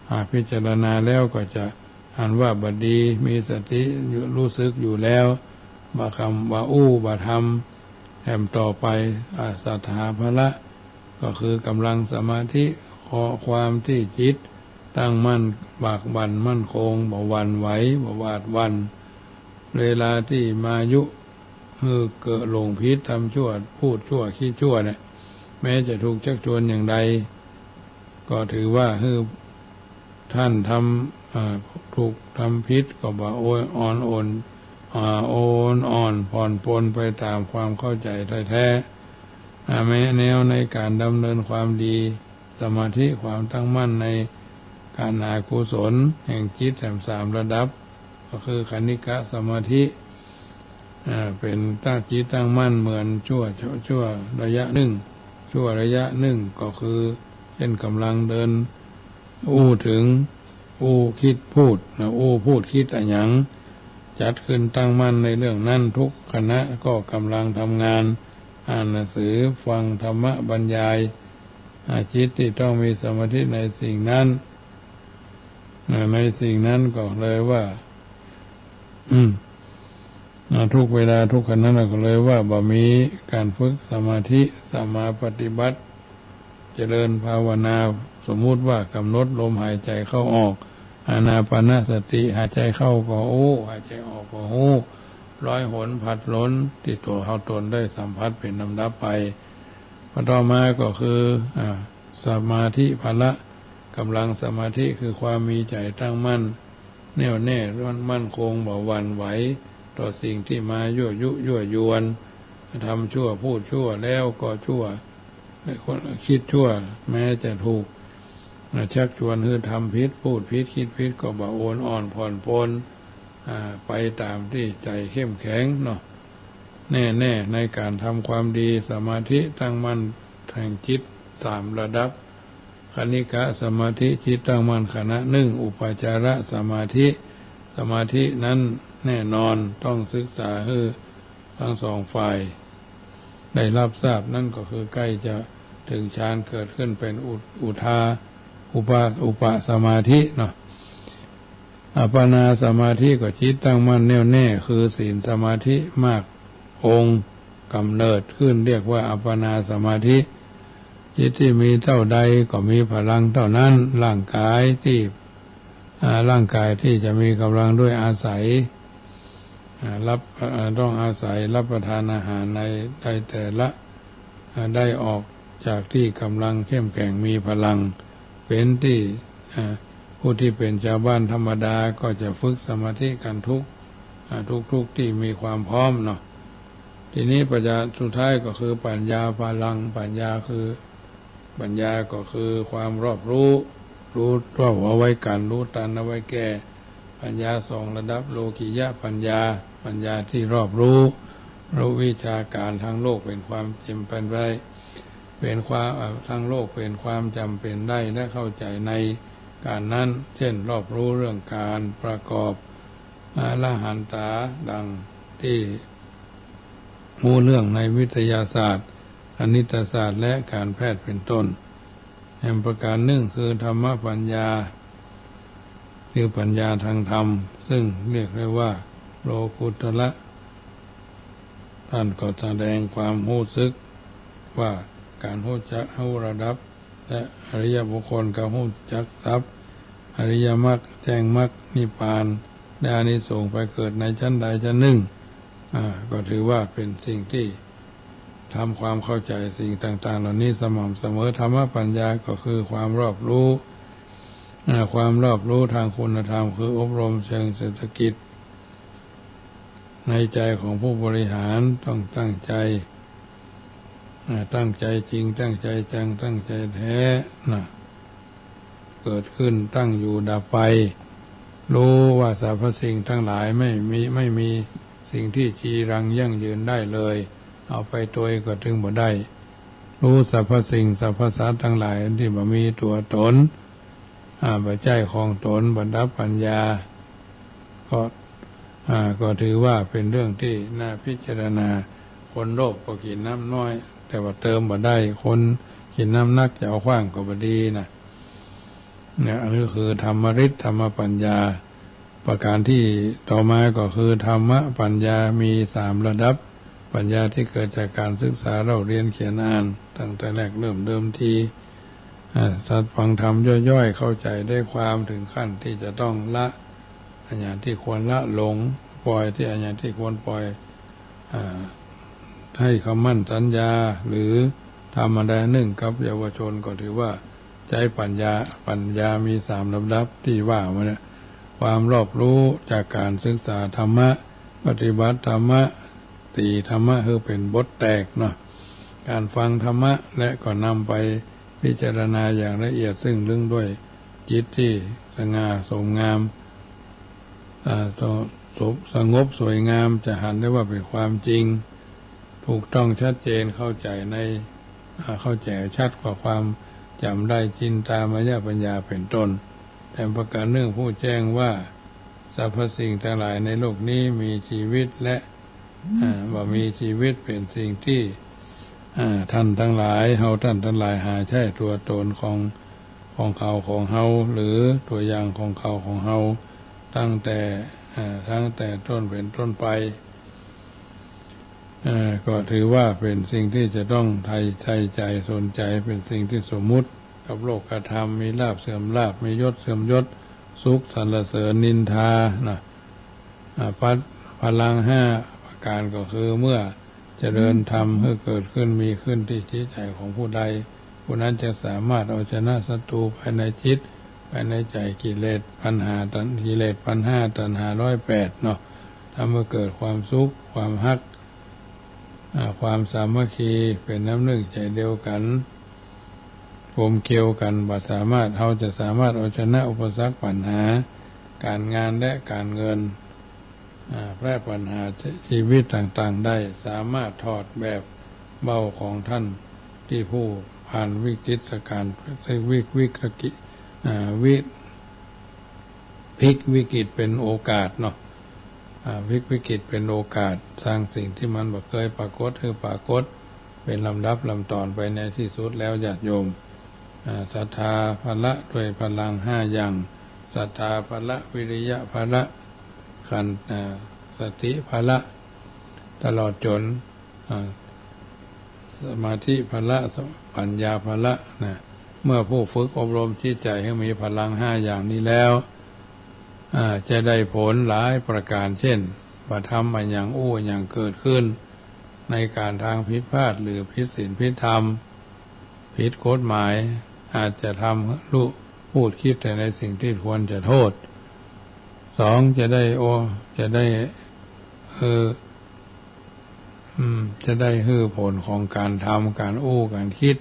อ่า พิจารณาแล้วก็จะหันว่าบ่ดี มีสติอยู่ รู้สึกอยู่แล้ว บ่กำ บ่อู้ บ่ทำแถมต่อไป อ่า สัตถาพละ ก็คือกำลังสมาธิ ข้อความที่จิตตั้งมั่น บากบั่นมั่นคง บ่หวั่นไหว บ่หวาดหวั่น เวลาที่มายุ เออ เกิดหลงผิด ทำชั่ว พูดชั่ว คิดชั่วเนี่ย แม้จะถูกชักชวนอย่างใด ก็ถือว่า เออ ท่านทำ อ่า ถูกทำผิดก็บ่โอนอ่อนโอน อ่า โอนอ่อนผ่อนปรนไปต๋ามความเข้าใจ๋แท้ๆ อ่า แม้แนวในก๋านดำเนินความดี สมาธิ ความตั้งมั่นในก๋านหากุศลแห่งจิตแถมสามระดับ ก็คือคณิกะสมาธิ อ่า เป๋นตั้งจิตตั้งมั่นเหมือนชั่ว ชั่ว ชั่วระยะนึ่ง ชั่วระยะนึ่ง ก็คือเช่นกำลังเดิน อู้ถึง อู้คิดพูดนะ อู้พูดคิดอะหยัง จัดขึ้นตั้งมั่นในเรื่องนั้น ทุกขณะก็กำลังทำงาน อ่านหนังสือ ฟังธรรมบรรยาย อ่า จิตที่ต้องมีสมาธิในสิ่งนั้น อ่า ในสิ่งนั้นก็เลยว่า อืม อ่า ทุกเวลาทุกขณะก็เลยว่าบ่มีก๋านฝึกสมาธิ สัมมาปฏิบัติ เจริญภาวนา สมมุติว่ากำหนดลมหายใจ๋เข้าออก อานาปานสติ หายใจ๋เข้าก็อู้ หายใจ๋ออกก็ฮู้ ร้อยหนพันหน ตี้ตั๋วเฮาต๋นได้สัมผัสเป๋นลำดับไป พอต่อมาก็คือ อ่า สมาธิพละ กำลังสมาธิคือความมีใจ๋ตั้งมั่น แน่วแน่ มั่น มั่นคง บ่หวั่นไหว ต่อสิ่งที่มายั่วยุยั่วยวน ทำชั่วพูดชั่วแล้วก็ชั่ว คิดชั่ว แม้จะถูก อ่า ชักชวนหื้อทำผิด พูดผิด คิดผิด ก็บ่โอนอ่อนผ่อนปรน อ่า ไปต๋ามตี้ใจ๋เข้มแข็งเนาะ แน่แน่ในก๋านทำความดี สมาธิตั้งมั่นแห่งจิตสามระดับ คณิกะสมาธิ จิตตั้งมั่นขณะนึ่ง อุปจารสมาธิ สมาธินั้นแน่นอน ต้องศึกษาหื้อทั้งสองฝ่ายได้รับทราบ นั่นก็คือใก้จะเถิงฌาน เกิดขึ้นเป๋นอุ อุทา อุปา อุปสมาธิเนาะ อัปปนาสมาธิก็จิตตั้งมั่นแน่วแน่ คือศีลสมาธิมากองค์กำเนิดขึ้น เรียกว่าอัปปนาสมาธิ จิตที่มีเต้าใดก็มีพลังเต้านั้น ร่างกายที่ อ่า ร่างกายที่จะมีกำลังด้วยอาศัย อ่า รับ อ่า ต้องอาศัยรับประทานอาหารใน ในแต่ละ อ่า ได้ออกจากตี้กำลังเข้มแข็งมีพลัง เป๋นตี้ อ่า ผู้ที่เป๋นจาวบ้านธรรมดาก็จะฝึกสมาธิกั๋นทุก อ่า ทุกๆ ตี้มีความพร้อมเนาะ ทีนี้ปัญญาสุดท้ายก็คือปัญญาพลัง ปัญญาคือ ปัญญาก็คือความรอบรู้ ฮู้ทั่วหัวไว้กั๋น ฮู้ตันเอาไว้แก้ ปัญญาสองระดับ โลกิยปัญญา ปัญญาตี้รอบรู้ ฮู้วิชาก๋านตางโลกเป๋นความจ๋ำเป๋นได้ เป๋นความ อ่า ตางโลกเป๋นความจ๋ำเป๋นได้ และเข้าใจ๋ในก๋านนั้น เจ้นรอบรู้เรื่องก๋านประกอบ อรหันตา ดังตี้ฮู้เรื่องในวิทยาศาสตร์ คณิตศาสตร์ และก๋านแพทย์เป๋นต้น แหมประก๋านนึ่งคือธรรมปัญญา คือปัญญาตางธรรม ซึ่งเรียกได้ว่าโลกุตระ ต้านก็แสดงความฮู้สึกว่าก๋านฮู้จัก ฮู้ระดับ และอริยบุคคลก็ฮู้จักทรัพย์ อริยมรรค แจ้งมรรค นิพพาน ได้อานิสงส์ไปเกิดในชั้นใดชั้นนึ่ง อ่า ก็ถือว่าเป๋นสิ่งตี้ทำความเข้าใจ๋สิ่งต่างๆ เหล่านี้สม่ำเสมอ ธรรมปัญญาก็คือความรอบรู้ อ่า ความรอบรู้ตางคุณธรรม คืออบรมเชิงเศรษฐกิจ ในใจ๋ของผู้บริหารต้องตั้งใจ๋ อ่า ตั้งใจ๋จริง ตั้งใจ๋จัง ตั้งใจ๋แต๊นะ เกิดขึ้น ตั้งอยู่ ดับไป ฮู้ว่าสรรพสิ่งตังหลายไม่มี ไม่มีสิ่งตี้จีรังยั่งยืนได้เลย เอาไปตวยก็ตึงบ่ได้ ฮู้สรรพสิ่งสรรพสัตว์ตังหลายตี้บ่มีตั๋วต๋น อ่า บ่ใจ้ของต๋น บ่ดับปัญญา ก็ อ่า ก็ถือว่าเป๋นเรื่องตี้น่าพิจารณา คนโลภก็กิ๋นน้ำน้อย แต่ว่าเติมบ่ได้ คนกิ๋นน้ำนักจะเอาขว้างก็บ่ดีนะ เนี่ย อันนี้คือธรรมฤทธิ์ ธรรมปัญญา ประก๋านตี้ต่อมาก็คือธรรมปัญญามีสามระดับ ปัญญาตี้เกิดจากก๋านศึกษาเล่าเรียนเขียนอ่าน ตั้งแต่แรกเริ่มเดิมที อ่า สัตว์ฟังธรรมย่อยๆ เข้าใจ๋ได้ความ เถิงขั้นตี้จะต้องละ อาหยังตี้ควรละ หลง ปล่อยตี้ อาหยังตี้ควรปล่อย อ่า ให้คำมั่นสัญญา หรือธรรมดานึ่งกับเยาวชน ก็ถือว่าใจ๊ปัญญา ปัญญามีสามระดับตี้ว่ามาเนี่ย ความรอบรู้จากก๋านศึกษาธรรมะ ปฏิบัติธรรมะ ตี๋ธรรมะหื้อเป๋นบทแตกเนาะ ก๋านฟังธรรมะ และก็นำไปพิจารณาอย่างละเอียดซึ่งลึกด้วยจิตตี้สง่าโสมงาม อ่า ส- ส- สงบสวยงาม จะหันได้ว่าเป๋นความจริง ถูกต้องชัดเจน เข้าใจ๋ใน อ่า เข้าใจ๋ชัดกว่าความจ๋ำได้ จินตามยปัญญาเป๋นต้น แถมประก๋านนึ่งผู้แจ้งว่าสรรพสิ่งตังหลายในโลกนี้มีจีวิตและ อ่า บ่มีจีวิตเป๋นสิ่งตี้ อ่า ต้านตังหลาย เฮาต้านตังหลายหาใจ้ตั๋วต๋นของ ของเขาของเฮา หรือตั๋วอย่างของเขาของเฮา ตั้งแต่ อ่า ตั้งแต่ต้นเป๋นต้นไป อ่า ก็ถือว่าเป๋นสิ่งตี้จะต้องใส่ ใส่ใจ๋สนใจ๋ เป๋นสิ่งตี้สมมุติกับโลกธรรม มีลาภเสื่อมลาภ มียศเสื่อมยศ สุขสรรเสริญนินทานะ อ่า ปัด พลังห้าประก๋านก็คือเมื่อเจริญธรรมหื้อเกิดขึ้นมีขึ้นตี้จิตใจ๋ของผู้ใด ผู้นั้นจะสามารถเอาชนะศัตรูภายในจิต ภายในใจ๋ กิเลสตัณหา ตัณ- กิเลสตัณหา ตัณหาร้อยแปดเนาะ ทำหื้อเกิดความสุข ความฮัก อ่า ความสามัคคี เป๋นน้ำนึ่งใจ๋เดียวกั๋น กลมเกลียวกั๋น บ่สามารถ เฮาจะสามารถเอาชนะอุปสรรคปัญหา ก๋านงานและก๋านเงิน อ่า และปัญหาจีวิตต่างๆ ได้ สามารถถอดแบบเบ้าของต้านตี้ผู้ผ่านวิกฤตก๋าน วิ- วิกฤต อ่า วิ- พลิกวิกฤตเป๋นโอกาสเนาะ อ่า พลิกวิกฤตเป๋นโอกาส สร้างสิ่งตี้มันบ่เกยปรากฏหื้อปรากฏ เป๋นลำดับลำต๋อนไป ในตี้สุดแล้วญาติโยม อ่า ศรัทธาพละด้วยพลังห้าอย่าง ศรัทธาพละ วิริยะพละ ขัน- อ่า สติพละ ตลอดจ๋น อ่า สมาธิพละ ปัญญาพละนะ เมื่อผู้ฝึกอบรมจิตใจ๋หื้อมีพลังห้าอย่างนี้แล้ว อ่า จะได้ผลหลายประก๋าน เจ้น บ่ทำอันหยัง อู้อันหยังเกิดขึ้นในก๋านตางผิดพลาด หรือผิดศีลผิดธรรม ผิดกฎหมาย อาจจะทำ ฮู้ พูด กึ๊ดแต่ในสิ่งตี้ควรจะโทษ สอง จะได้ โอ- จะได้ เออ อืม จะได้หื้อผลของก๋านทำ ก๋านอู้ ก๋านกึ๊ด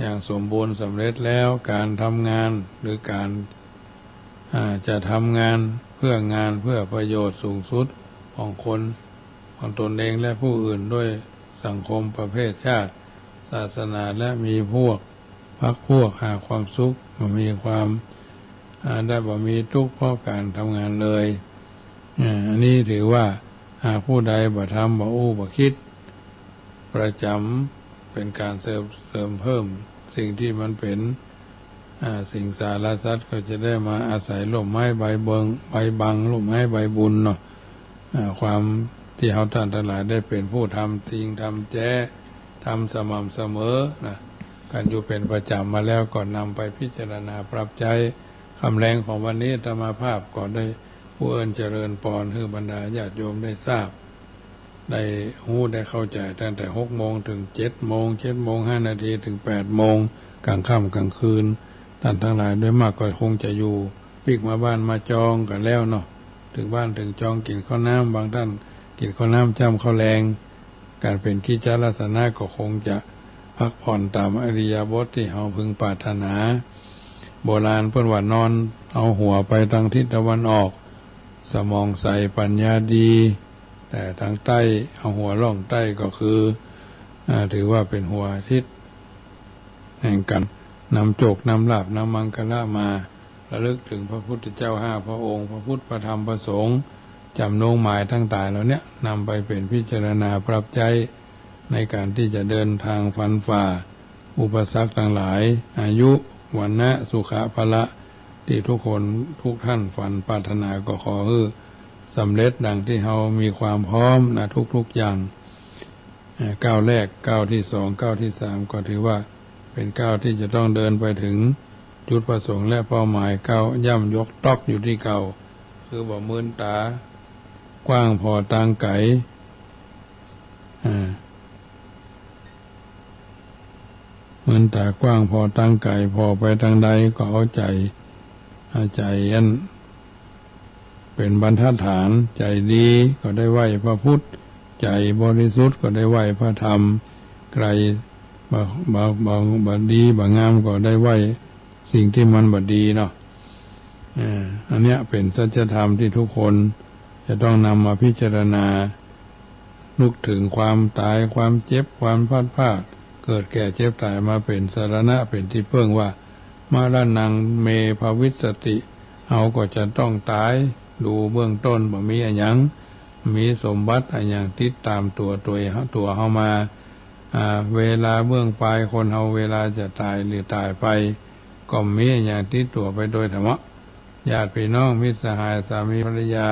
อย่างสมบูรณ์สำเร็จแล้ว ก๋านทำงาน หรือก๋าน อ่า จะทำงานเพื่องาน เพื่อประโยชน์สูงสุดของคน ของตนเองและผู้อื่น ด้วยสังคม ประเภท ชาติ ศาสนา และมีพวก พรรคพวก หาความสุข บ่มีความ อ่า ได้บ่มีตุ๊กข์เพราะก๋านทำงานเลย อ่า อันนี้ถือว่า หากผู้ใดบ่ทำ บ่อู้ บ่กึ๊ดประจ๋ำ เป๋นก๋านเสริม เสริมเพิ่มสิ่งตี้มันเป๋น อ่า สิงสารสัตว์ก็จะได้มาอาศัยร่มไม้ใบเบิง ใบบัง ร่มไม้ใบบุญเนาะ อ่า ความตี้เฮาต้านตังหลายได้เป๋นผู้ทำจริง ทำแจ๊ ทำสม่ำเสมอนะ กั๋นอยู่เป๋นประจ๋ำมาแล้ว ก็นำไปพิจารณาปรับใจ๊ ค่ำแลงของวันนี้อาตมาภาพก็ได้อู้เอิ้นเจริญปอนหื้อบรรดาญาติโยมได้ทราบ ได้ฮู้ได้เข้าใจ๋ตั้งแต่หกโมงเถิงเจ็ดโมง เจ็ดโมงห้านาทีเถิงแปดโมง ก๋างค่ำก๋างคืน ต้านตังหลายโดยมากก็คงจะอยู่ปิ๊กมาบ้านมาจองกั๋นแล้วเนาะ เถิงบ้านเถิงจองกิ๋นข้าวน้ำ บางต้านกิ๋นข้าวน้ำจ้ำข้าวแลง ก๋านเป๋นกิจจลักษณะก็คงจะพักผ่อนต๋ามอิริยาบถตี้เฮาพึงปรารถนา โบราณเปิ้นว่านอนเอาหัวไปตางทิศตะวันออก สมองใสปัญญาดี แต่ตางใต้เอาหัวล่องใต้ก็คือ อ่า ถือว่าเป๋นหัวทิศแห่งก๋านนำโจค นำลาภ นำมังคละมา ระลึกเถิงพระพุทธเจ้าห้าพระองค์ พระพุทธ พระธรรม พระสงฆ์ จ๋ำนงหมายตังหลายเหล่าเนี้ย นำไปเป๋นพิจารณาปรับใจ๊ในก๋านตี้จะเดินตางฟันฝ่าอุปสรรคตังหลาย อายุ วรรณะ สุขะ พละ ตี้ทุกคนทุกต้านฝันปรารถนาก็ขอหื้อสำเร็จดังตี้เฮามีความพร้อมนะทุกๆ อย่าง อ่า ก้าวแรก ก้าวตี้สอง ก้าวตี้สาม ก็ถือว่าเป๋นก้าวตี้จะต้องเดินไปเถิงจุดประสงค์และเป้าหมาย ก้าวย่ำยกต๊อกอยู่ตี้เก่า คือบ่ามืนต๋ากว้างผ่อตางไก๋ อ่า มืนต๋ากว้างผ่อตางไก๋ ผ่อไปตางใดก็เอาใจ๋ เอาใจ๋อัน เป๋นบรรทัดฐาน ใจ๋ดีก็ได้ไหว้พระพุทธ ใจ๋บริสุทธิ์ก็ได้ไหว้พระธรรม ใจ๋บ่ บ่ บ่ บ่ดีบ่งามก็ได้ไหว้สิ่งตี้มันบ่ดีเนาะ อ่า อันเนี้ยเป๋นสัจธรรมตี้ทุกคนจะต้องนำมาพิจารณา นึกเถิงความต๋าย ความเจ็บ ความพลัดพราก เกิดแก่เจ็บต๋ายมาเป๋นสรณะ เป๋นตี้เปิ้งว่า มะระณัง เม ภะวิสสะติ เฮาก็จะต้องต๋าย ดูเบื้องต้นบ่มีอะหยัง มีสมบัติอะหยังติดต๋ามตั๋ว ตั๋ว ตั๋วเฮามา อ่า เวลาเบื้องปลายคนเฮาเวลาจะต๋ายหรือต๋ายไป ก็มีอะหยังติดตั๋วไปโดยธรรมะ ญาติพี่น้อง มิตรสหาย สามีภรรยา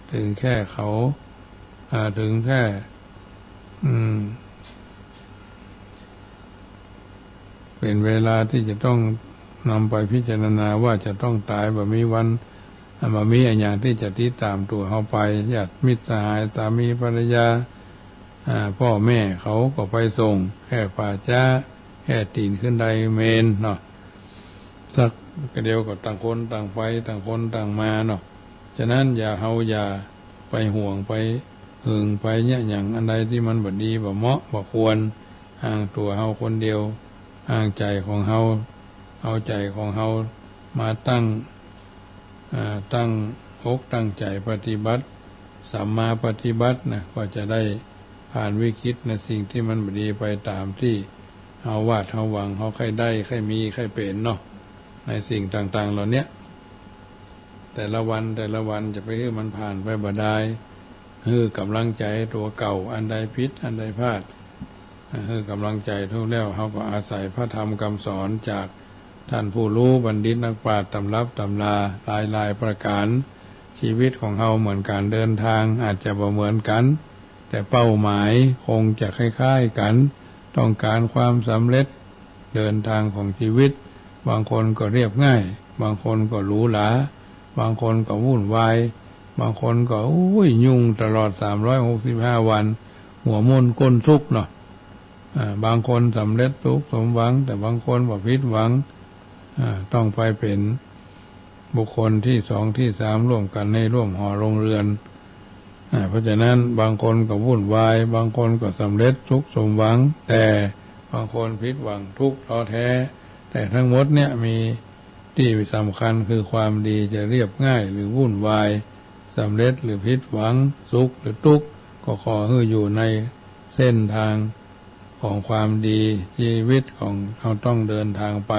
เถิงแค่เขา อ่า เถิงแค่ อืม เป๋นเวลาตี้จะต้องนำไปพิจารณาว่าจะต้องต๋าย บ่มีวัน อ่า บ่มีอะหยังตี้จะติดต๋ามตั๋วเฮาไป ญาติมิตรสหาย สามีภรรยา อ่า ป้อแม่เขาก็ไปส่ง แค่ป่าจ๊า แค่ตี๋นขึ้นไดเมนเนาะ สักเดียวก็ต่างคนต่างไป ต่างคนต่างมาเนาะ ฉะนั้นอย่า เฮาอย่าไปห่วง ไปหึง ไปเยียะหยัง อันใดตี้มันบ่ดี บ่เหมาะ บ่ควร อ้างตั๋วเฮาคนเดียว อ้างใจ๋ของเฮา เอาใจ๋ของเฮามาตั้ง อ่า ตั้งอกตั้งใจ๋ปฏิบัติ สัมมาปฏิบัตินะ ก็จะได้ผ่านวิกฤตในสิ่งตี้มันบ่ดีไปต๋ามตี้เฮาวาดเฮาหวัง เฮาใค่ได้ ใค่มี ใค่เป๋นเนาะ ในสิ่งต่างๆ เหล่าเนี้ย แต่ละวัน แต่ละวันจะไปหื้อมันผ่านไปบ่ดาย หื้อก๋ำลังใจ๋ตั๋วเก่า อันใดผิด อันใดพลาด หื้อก๋ำลังใจ๋ถูกแล้ว เฮาก็อาศัยพระธรรมกำสอนจากต้านผู้ฮู้บัณฑิตนักปราชญ์ต๋ำรับต๋ำราหลายๆ ประก๋าน ชีวิตของเฮาเหมือนก๋านเดินตาง อาจจะบ่เหมือนกั๋น แต่เป้าหมายคงจะคล้ายๆ กั๋น ต้องก๋านความสำเร็จ เดินตางของชีวิต บางคนก็เรียบง่าย บางคนก็หรูหรา บางคนก็วุ่นวาย บางคนก็ โอ้ย ยุ่งตลอดสามร้อยหกสิบห้าวัน หัวมุ่นก้นสุกเนาะ อ่า บางคนสำเร็จสุขสมหวัง แต่บางคนก็ผิดหวัง อ่า ต้องไปเป๋นบุคคลตี้สองตี้สามร่วมกั๋นในร่วมหอโรงเรือน อ่า เพราะฉะนั้นบางคนก็วุ่นวาย บางคนก็สำเร็จสุขสมหวัง แต่บางคนผิดหวังทุกข์ท้อแท้ แต่ทั้งหมดเนี่ยมีตี้สำคัญคือความดีจะเรียบง่ายหรือวุ่นวาย สำเร็จหรือผิดหวัง สุขหรือทุกข์ ก็ขอหื้ออยู่ในเส้นทางของความดี ชีวิตของเฮาต้องเดินทางไป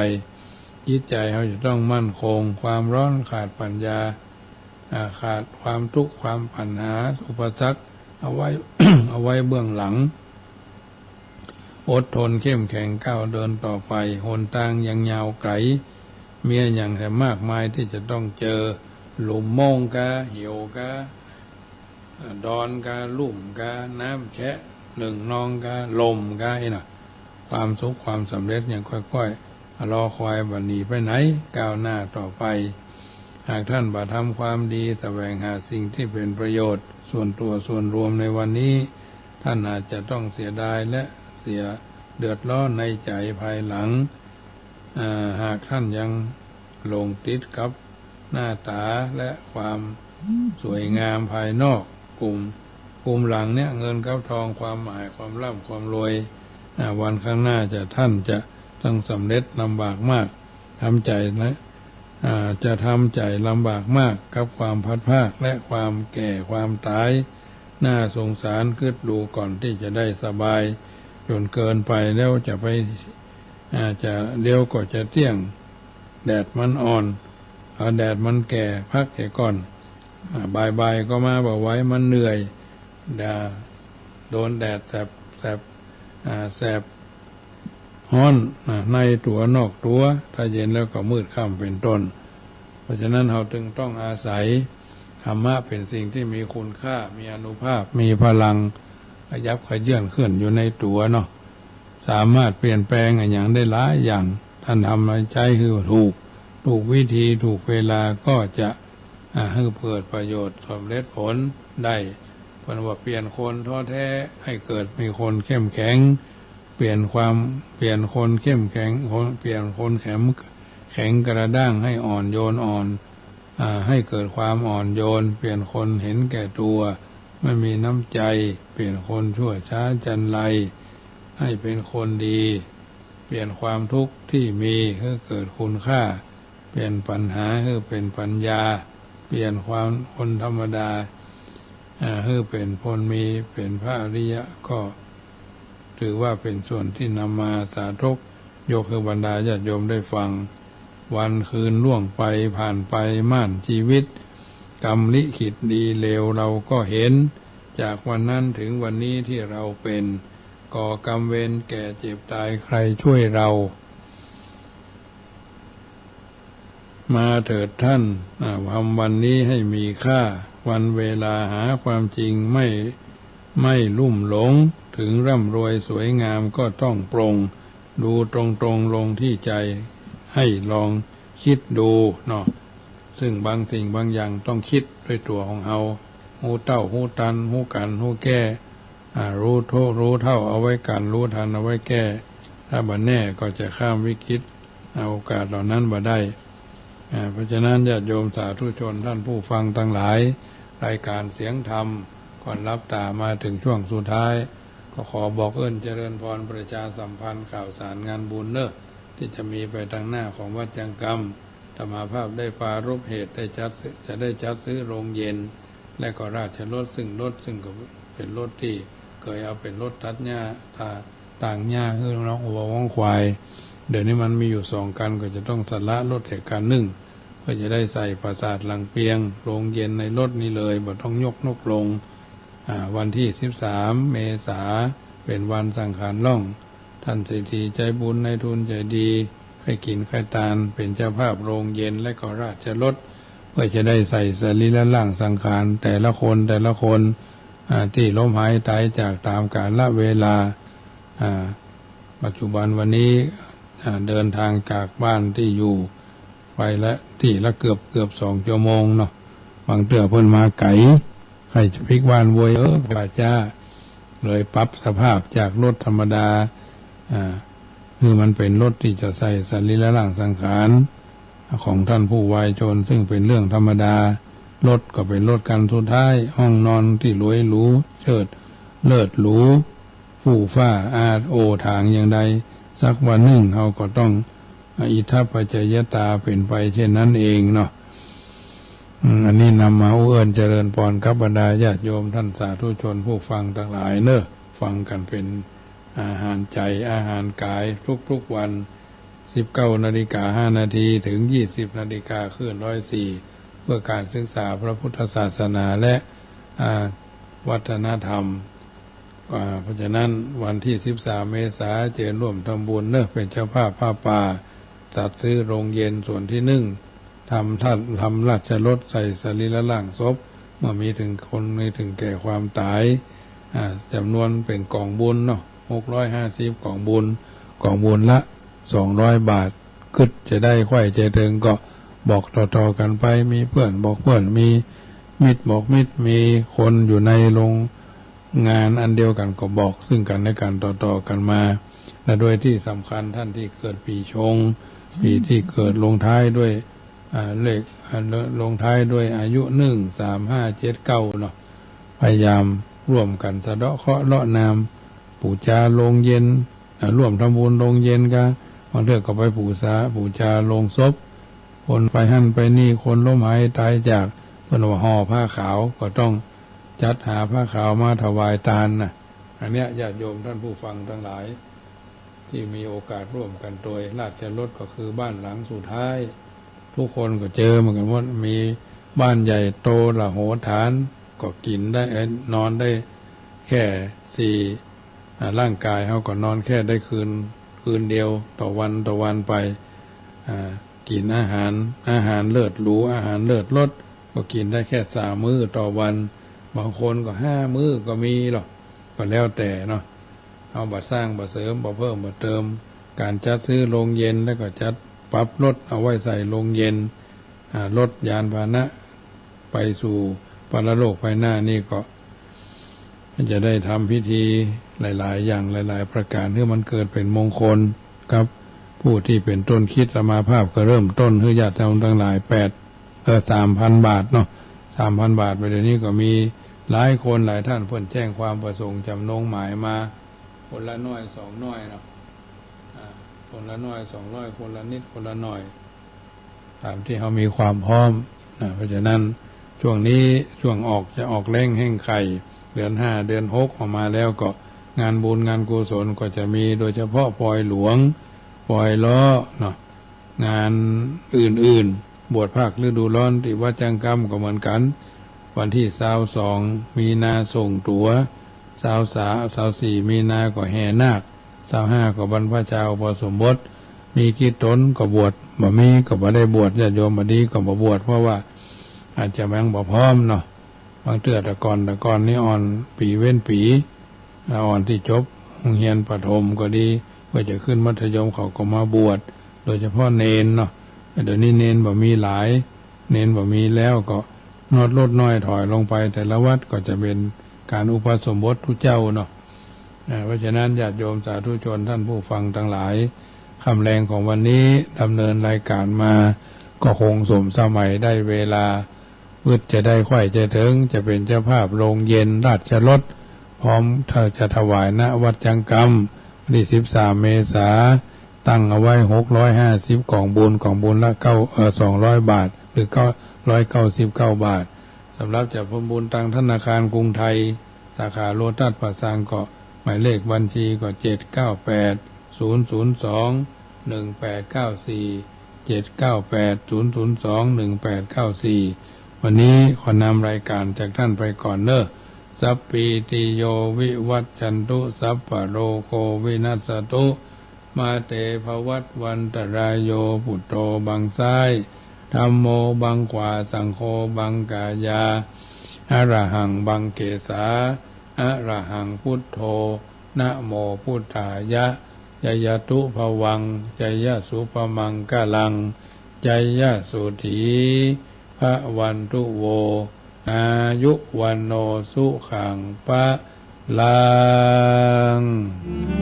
จิตใจเฮาจะต้องมั่นคง ความร้อนขาดปัญญา อ่า ขาดความทุกข์ ความปัญหา อุปสรรค เอาไว้ เอาไว้เบื้องหลัง อดทนเข้มแข็งก้าวเดินต่อไป หนตางยังยาวไกล มีอะหยังแถมมากมายตี้จะต้องเจอ หลุมโม่งกา เหวกา อ่า ดอนกา ลุ่มกา น้ำแฉะ นึ่งนองกา ลมกา อี้น่ะ ความสุขความสำเร็จยังค่อยๆ รอคอย บ่หนีไปไหน ก้าวหน้าต่อไป หากท่านบ่ทำความดี แสวงหาสิ่งที่เป็นประโยชน์ส่วนตัวส่วนรวมในวันนี้ ท่านอาจจะต้องเสียดายและเสียเดือดร้อนในใจภายหลัง อ่า หากท่านยังหลงติดกับหน้าตาและความสวยงามภายนอก กลุ่ม กลุ่มหลังเนี่ย เงินกับทอง ความหมาย ความร่ำความรวย อ่า วันข้างหน้าจะ ท่านจะต้องสำเร็จลำบากมาก ทำใจนะ อ่า จะทำใจลำบากมากกับความพลัดพรากและความแก่ความตาย น่าสงสาร กึ๊ดดูก่อนตี้จะได้สบายจนเกินไป แล้วจะไป อ่า จะ เดี๋ยวก็จะเตี้ยง แดดมันอ่อน เอาแดดมันแก่พักเสียก่อน อ่า บ่ายๆ ก็มาบ่ไหว มันเหนื่อย ด่า โดนแดดแสบ แสบ อ่า แสบฮ้อน อ่า ในตั๋วนอกตั๋ว ถ้าเย็นแล้วก็มืดค่ำเป็นต้น เพราะฉะนั้นเฮาจึงต้องอาศัยธรรมะ เป็นสิ่งที่มีคุณค่า มีอานุภาพ มีพลัง ขยับเขยื้อนเคลื่อนอยู่ในตั๋วเนาะ สามารถเปลี่ยนแปลงอะหยังได้หลายอย่าง ท่านทำอะไรใจ๊หื้อถูก ถูกวิธี ถูกเวลา ก็จะ อ่า หื้อเกิดประโยชน์สำเร็จผลได้ เปิ้นว่าเปลี่ยนคนท้อแท้ให้เกิดมีคนเข้มแข็ง เปลี่ยนความ เปลี่ยนคนเข้มแข็ง คน เปลี่ยนคนแข็ง แข็งกระด้างให้อ่อนโยน อ่อน อ่า ให้เกิดความอ่อนโยน เปลี่ยนคนเห็นแก่ตัว ไม่มีน้ำใจ เปลี่ยนคนชั่วช้าจัญไร ให้เป็นคนดี เปลี่ยนความทุกข์ที่มีให้เกิดคุณค่า เปลี่ยนปัญหาให้เป็นปัญญา เปลี่ยนความคนธรรมดา อ่า ให้เป็นคนมี เป็นพระอริยะ ก็ถือว่าเป็นส่วนที่นำมาสาธก ยกให้บรรดาญาติโยมได้ฟัง วันคืนล่วงไปผ่านไป ม่านชีวิต กรรมลิขิตดีเลวเราก็เห็น จากวันนั้นถึงวันนี้ที่เราเป็น ก่อกรรมเวรแก่เจ็บตาย ใครช่วยเรา มาเถิดท่าน อ่า ทำวันนี้ให้มีค่า วันเวลาหาความจริงไม่ ไม่ลุ่มหลง ถึงร่ำรวยสวยงามก็ต้องปลง ดูตรงๆ ลงที่ใจ ให้ลองคิดดูเนาะ ซึ่งบางสิ่งบางอย่างต้องคิดด้วยตั๋วของเฮา ฮู้เต้า ฮู้ตัน ฮู้กั๋น ฮู้แก้ อ่า ฮู้โทษ ฮู้เท่าเอาไว้กั๋น ฮู้ตันเอาไว้แก้ ถ้าบ่แน่ก็จะข้ามวิกฤต เอาโอกาสเหล่านั้นบ่ได้ อ่า เพราะฉะนั้นญาติโยมสาธุชนท่านผู้ฟังตังหลาย รายการเสียงธรรมก็หลับต๋ามาเถิงช่วงสุดท้าย ก็ขอบอกเอิ้นเจริญพรประชาสัมพันธ์ข่าวสารงานบุญเนาะ ตี้จะมีไปตังหน้าของวัดยังกำ อาตมาภาพได้ปรารภเหตุได้จัดซื้อ จะได้จัดซื้อโรงเย็น และก็ราชรถ ซึ่งรถ ซึ่งก็เป๋นรถตี้เกยเอาเป๋นรถตัดหญ้า ตา ตางหญ้าหื้อน้องวัวน้องควาย เดี๋ยวนี้มันมีอยู่สองคัน ก็จะต้องสละรถเสียคันหนึ่ง เพื่อจะได้ใส่ปราสาทหลังเปียง โรงเย็นในรถนี้เลย บ่ต้องยกนกลง อ่า วันตี้สิบสามเมษา เป๋นวันสังขารล่อง ท่านเศรษฐีใจบุญ นายทุนใจดี ใค่กิ๋นใค่ตาน เป๋นเจ้าภาพโรงเย็นและก็ราชรถ เพื่อจะได้ใส่สรีระร่างสังขารแต่ละคนแต่ละคน อ่า ตี้ล้มหายต๋ายจากต๋ามกาลเวลา อ่า ปัจจุบันวันนี้ อ่า เดินทางจากบ้านตี้อยู่ไปละ ตี้ละเกือบ เกือบสองชั่วโมงเนาะ บางเตื้อเปิ้นมาไก๋ ใค่จะปิ๊กบ้านโวย เออ ว่าจ้า เลยปรับสภาพจากรถธรรมดา อ่า หื้อมันเป๋นรถตี้จะใส่สรีระร่างสังขารของท่านผู้วายชน ซึ่งเป๋นเรื่องธรรมดา รถก็เป๋นรถคันสุดท้าย ห้องนอนตี้หรวยหรู เชิดเลิศหรู ฟู่ฟ้าอาโอถางอย่างใด สักวันนึ่งเฮาก็ต้อง อิทัปปัจจยตาเป๋นไปเช่นนั้นเองเนาะ อืม อันนี้นำมาอู้เอิ้นเจริญปอนกับบรรดาญาติโยมท่านสาธุชนผู้ฟังตังหลายเนาะ ฟังกั๋นเป๋นอาหารใจ๋ อาหารก๋าย ทุกๆ วัน สิบเก้านาฬิกาห้านาที เถิง ยี่สิบนาฬิกา คลื่นร้อยสี่ เพื่อการศึกษาพระพุทธศาสนาและ อ่า วัฒนธรรม อ่า เพราะฉะนั้นวันตี้ สิบสาม เมษา เจิญร่วมทำบุญเนาะ เป๋นเจ้าภาพผ้าป่า จัดซื้อโรงเย็นส่วนตี้นึ่ง ทำธาตุ ทำราชรสใส่สรีระร่างศพ เมื่อมีเถิงคน มีเถิงแก่ความต๋าย อ่า จ๋ำนวนเป๋นก๋องบุญเนาะ หกร้อยห้าสิบก๋องบุญ ก๋องบุญละ สองร้อยบาท กึ๊ดจะได้ใค่ใจ๋เถิงก็บอกต่อๆ กั๋นไป มีเปื้อนบอกเปื้อน มีมิตรบอกมิตร มีคนอยู่ในโรงงานอันเดียวกั๋นก็บอกซึ่งกั๋นและกั๋นต่อๆ กั๋นมา และโดยตี้สำคัญต้านตี้เกิดปี๋ชง ปี๋ตี้เกิดลงท้ายด้วย อ่า เลข อ่า ลงท้ายด้วยอายุ นึ่ง สาม ห้า เจ็ด เก้า เนาะ พยายามร่วมกั๋นสะเดาะเคราะห์เลาะนาม ปู๋จาโรงเย็น อ่า ร่วมทำบุญโรงเย็นกา บางเตื้อก็ไปปู๋จา ปู๋จาโรงศพ คนไปหั้นไปนี่ คนล้มหายต๋ายจาก เปิ้นว่าห่อผ้าขาว ก็ต้องจัดหาผ้าขาวมาถวายตานน่ะ อันเนี้ยญาติโยมท่านผู้ฟังตังหลาย ตี้มีโอกาสร่วมกั๋นตวย ราชรสก็คือบ้านหลังสุดท้าย ทุกคนก็เจิมเหมือนกั๋นหมด มีบ้านใหญ่โตมโหฬาร ก็กิ๋นได้ เอ่อ นอนได้แค่สี่ อ่า ร่างก๋ายเฮาก็นอนแค่ได้คืน คืนเดียวต่อวัน ต่อวันไป อ่า กิ๋นอาหาร อาหารเลิศหรู อาหารเลิศรส ก็กิ๋นได้แค่สามมื้อต่อวัน บางคนก็ห้ามื้อก็มีหรอก ก็แล้วแต่เนาะ เฮาบ่สร้างบ่เสริม บ่เพิ่มบ่เติม ก๋านจัดซื้อโรงเย็น แล้วก็จัดปรับรถเอาไว้ใส่โรงเย็น อ่า รถยานพาหนะไปสู่ปรโลกภายหน้านี่ก็ จะได้ทำพิธีหลายๆ อย่างหลายๆ ประก๋าน หื้อมันเกิดเป๋นมงคลครับ ผู้ตี้เป๋นต้นคิดอาตมาภาพก็เริ่มต้นหื้อญาติโยมตังหลายแปด เออ สามพันบาทเนาะ สามพันบาท ไปเดี๋ยวนี้ก็มีหลายคนหลายท่านเปิ้นแจ้งความประสงค์จ๋ำนงหมายมา คนละน้อยสองน้อยเนาะ อ่า คนละน้อยสองน้อย คนละนิดคนละหน่อย ต๋ามตี้เฮามีความพร้อมนะ เพราะฉะนั้นช่วงนี้ช่วงออก จะออกแล้งแห้งไข่ เดือนห้า เดือนหกออกมาแล้วก็งานบุญงานกุศลก็จะมี โดยเฉพาะปอยหลวง ปอยล้อเนาะ งานอื่นๆ บวชภาคฤดูร้อนตี้วัดจังกำก็เหมือนกั๋น วันตี้ซาวสองมีนาส่งตั๋ว ซาวสาม ซาวสี่มีนาก็แห่นาค ซาวห้าก็บรรพชาอุปสมบท มีกี่ต๋นก็บวช บ่มีก็บ่ได้บวช ญาติโยมบ่ดีก็บ่บวช เพราะว่าอาจจะยังบ่พร้อมเนาะ บางเตื้อแต่ก่อน แต่ก่อนนี่อ่อนปี๋เว้นปี๋ อ่า อ่อนตี้จบโฮงเฮียนประถมก็ดี เปื้อจะขึ้นมัธยมเขาก็มาบวช โดยเฉพาะเณรเนาะ เดี๋ยวนี้เณรบ่มีหลาย เณรบ่มีแล้วก็ลด ลดน้อยถอยลงไป แต่ละวัดก็จะเป๋นก๋านอุปสมบทตุ๊เจ้าเนาะ อ่า เพราะฉะนั้นญาติโยมสาธุชนท่านผู้ฟังตังหลาย ค่ำแลงของวันนี้ดำเนินรายก๋านมา ก็คงสมสมัยได้เวลา กึ๊ดจะได้ใค่ใจ๋เถิง จะเป๋นเจ้าภาพโรงเย็นราชรส พร้อมจะถวาย ณ วัดจังกำ วันตี้ สิบสาม เมษา ตั้งเอาไว้ หกร้อยห้าสิบก๋องบุญ ก๋องบุญละเก้า เอ่อ สองร้อยบาท หรือ เก้าร้อยเก้าสิบเก้าบาท สำหรับจะทำบุญตางธนาคารกรุงไทย สาขาโลตัสป่าซางก็ หมายเลขบัญชีก็ เจ็ดเก้าแปด ศูนย์ศูนย์สอง หนึ่งแปดเก้าสี่ เจ็ดเก้าแปด ศูนย์ศูนย์สอง หนึ่งแปดเก้าสี่ วันนี้ขอนำรายก๋านจากต้านไปก่อนเนาะ สัพพีติโยวิวัชชันตุ สัพพะโรโควินัสสะตุ มาเตภวัตวันตะราโย พุทโธบังซ้าย ธัมโมบังขวา สังโฆบังกายา อะระหังบังเกสา อะระหังพุทโธ นะโมพุทธายะ จายะตุภวัง จายะสุภมังคลัง จายะสุธี ภะวันตุโว อายุวัณโณสุขังพะลัง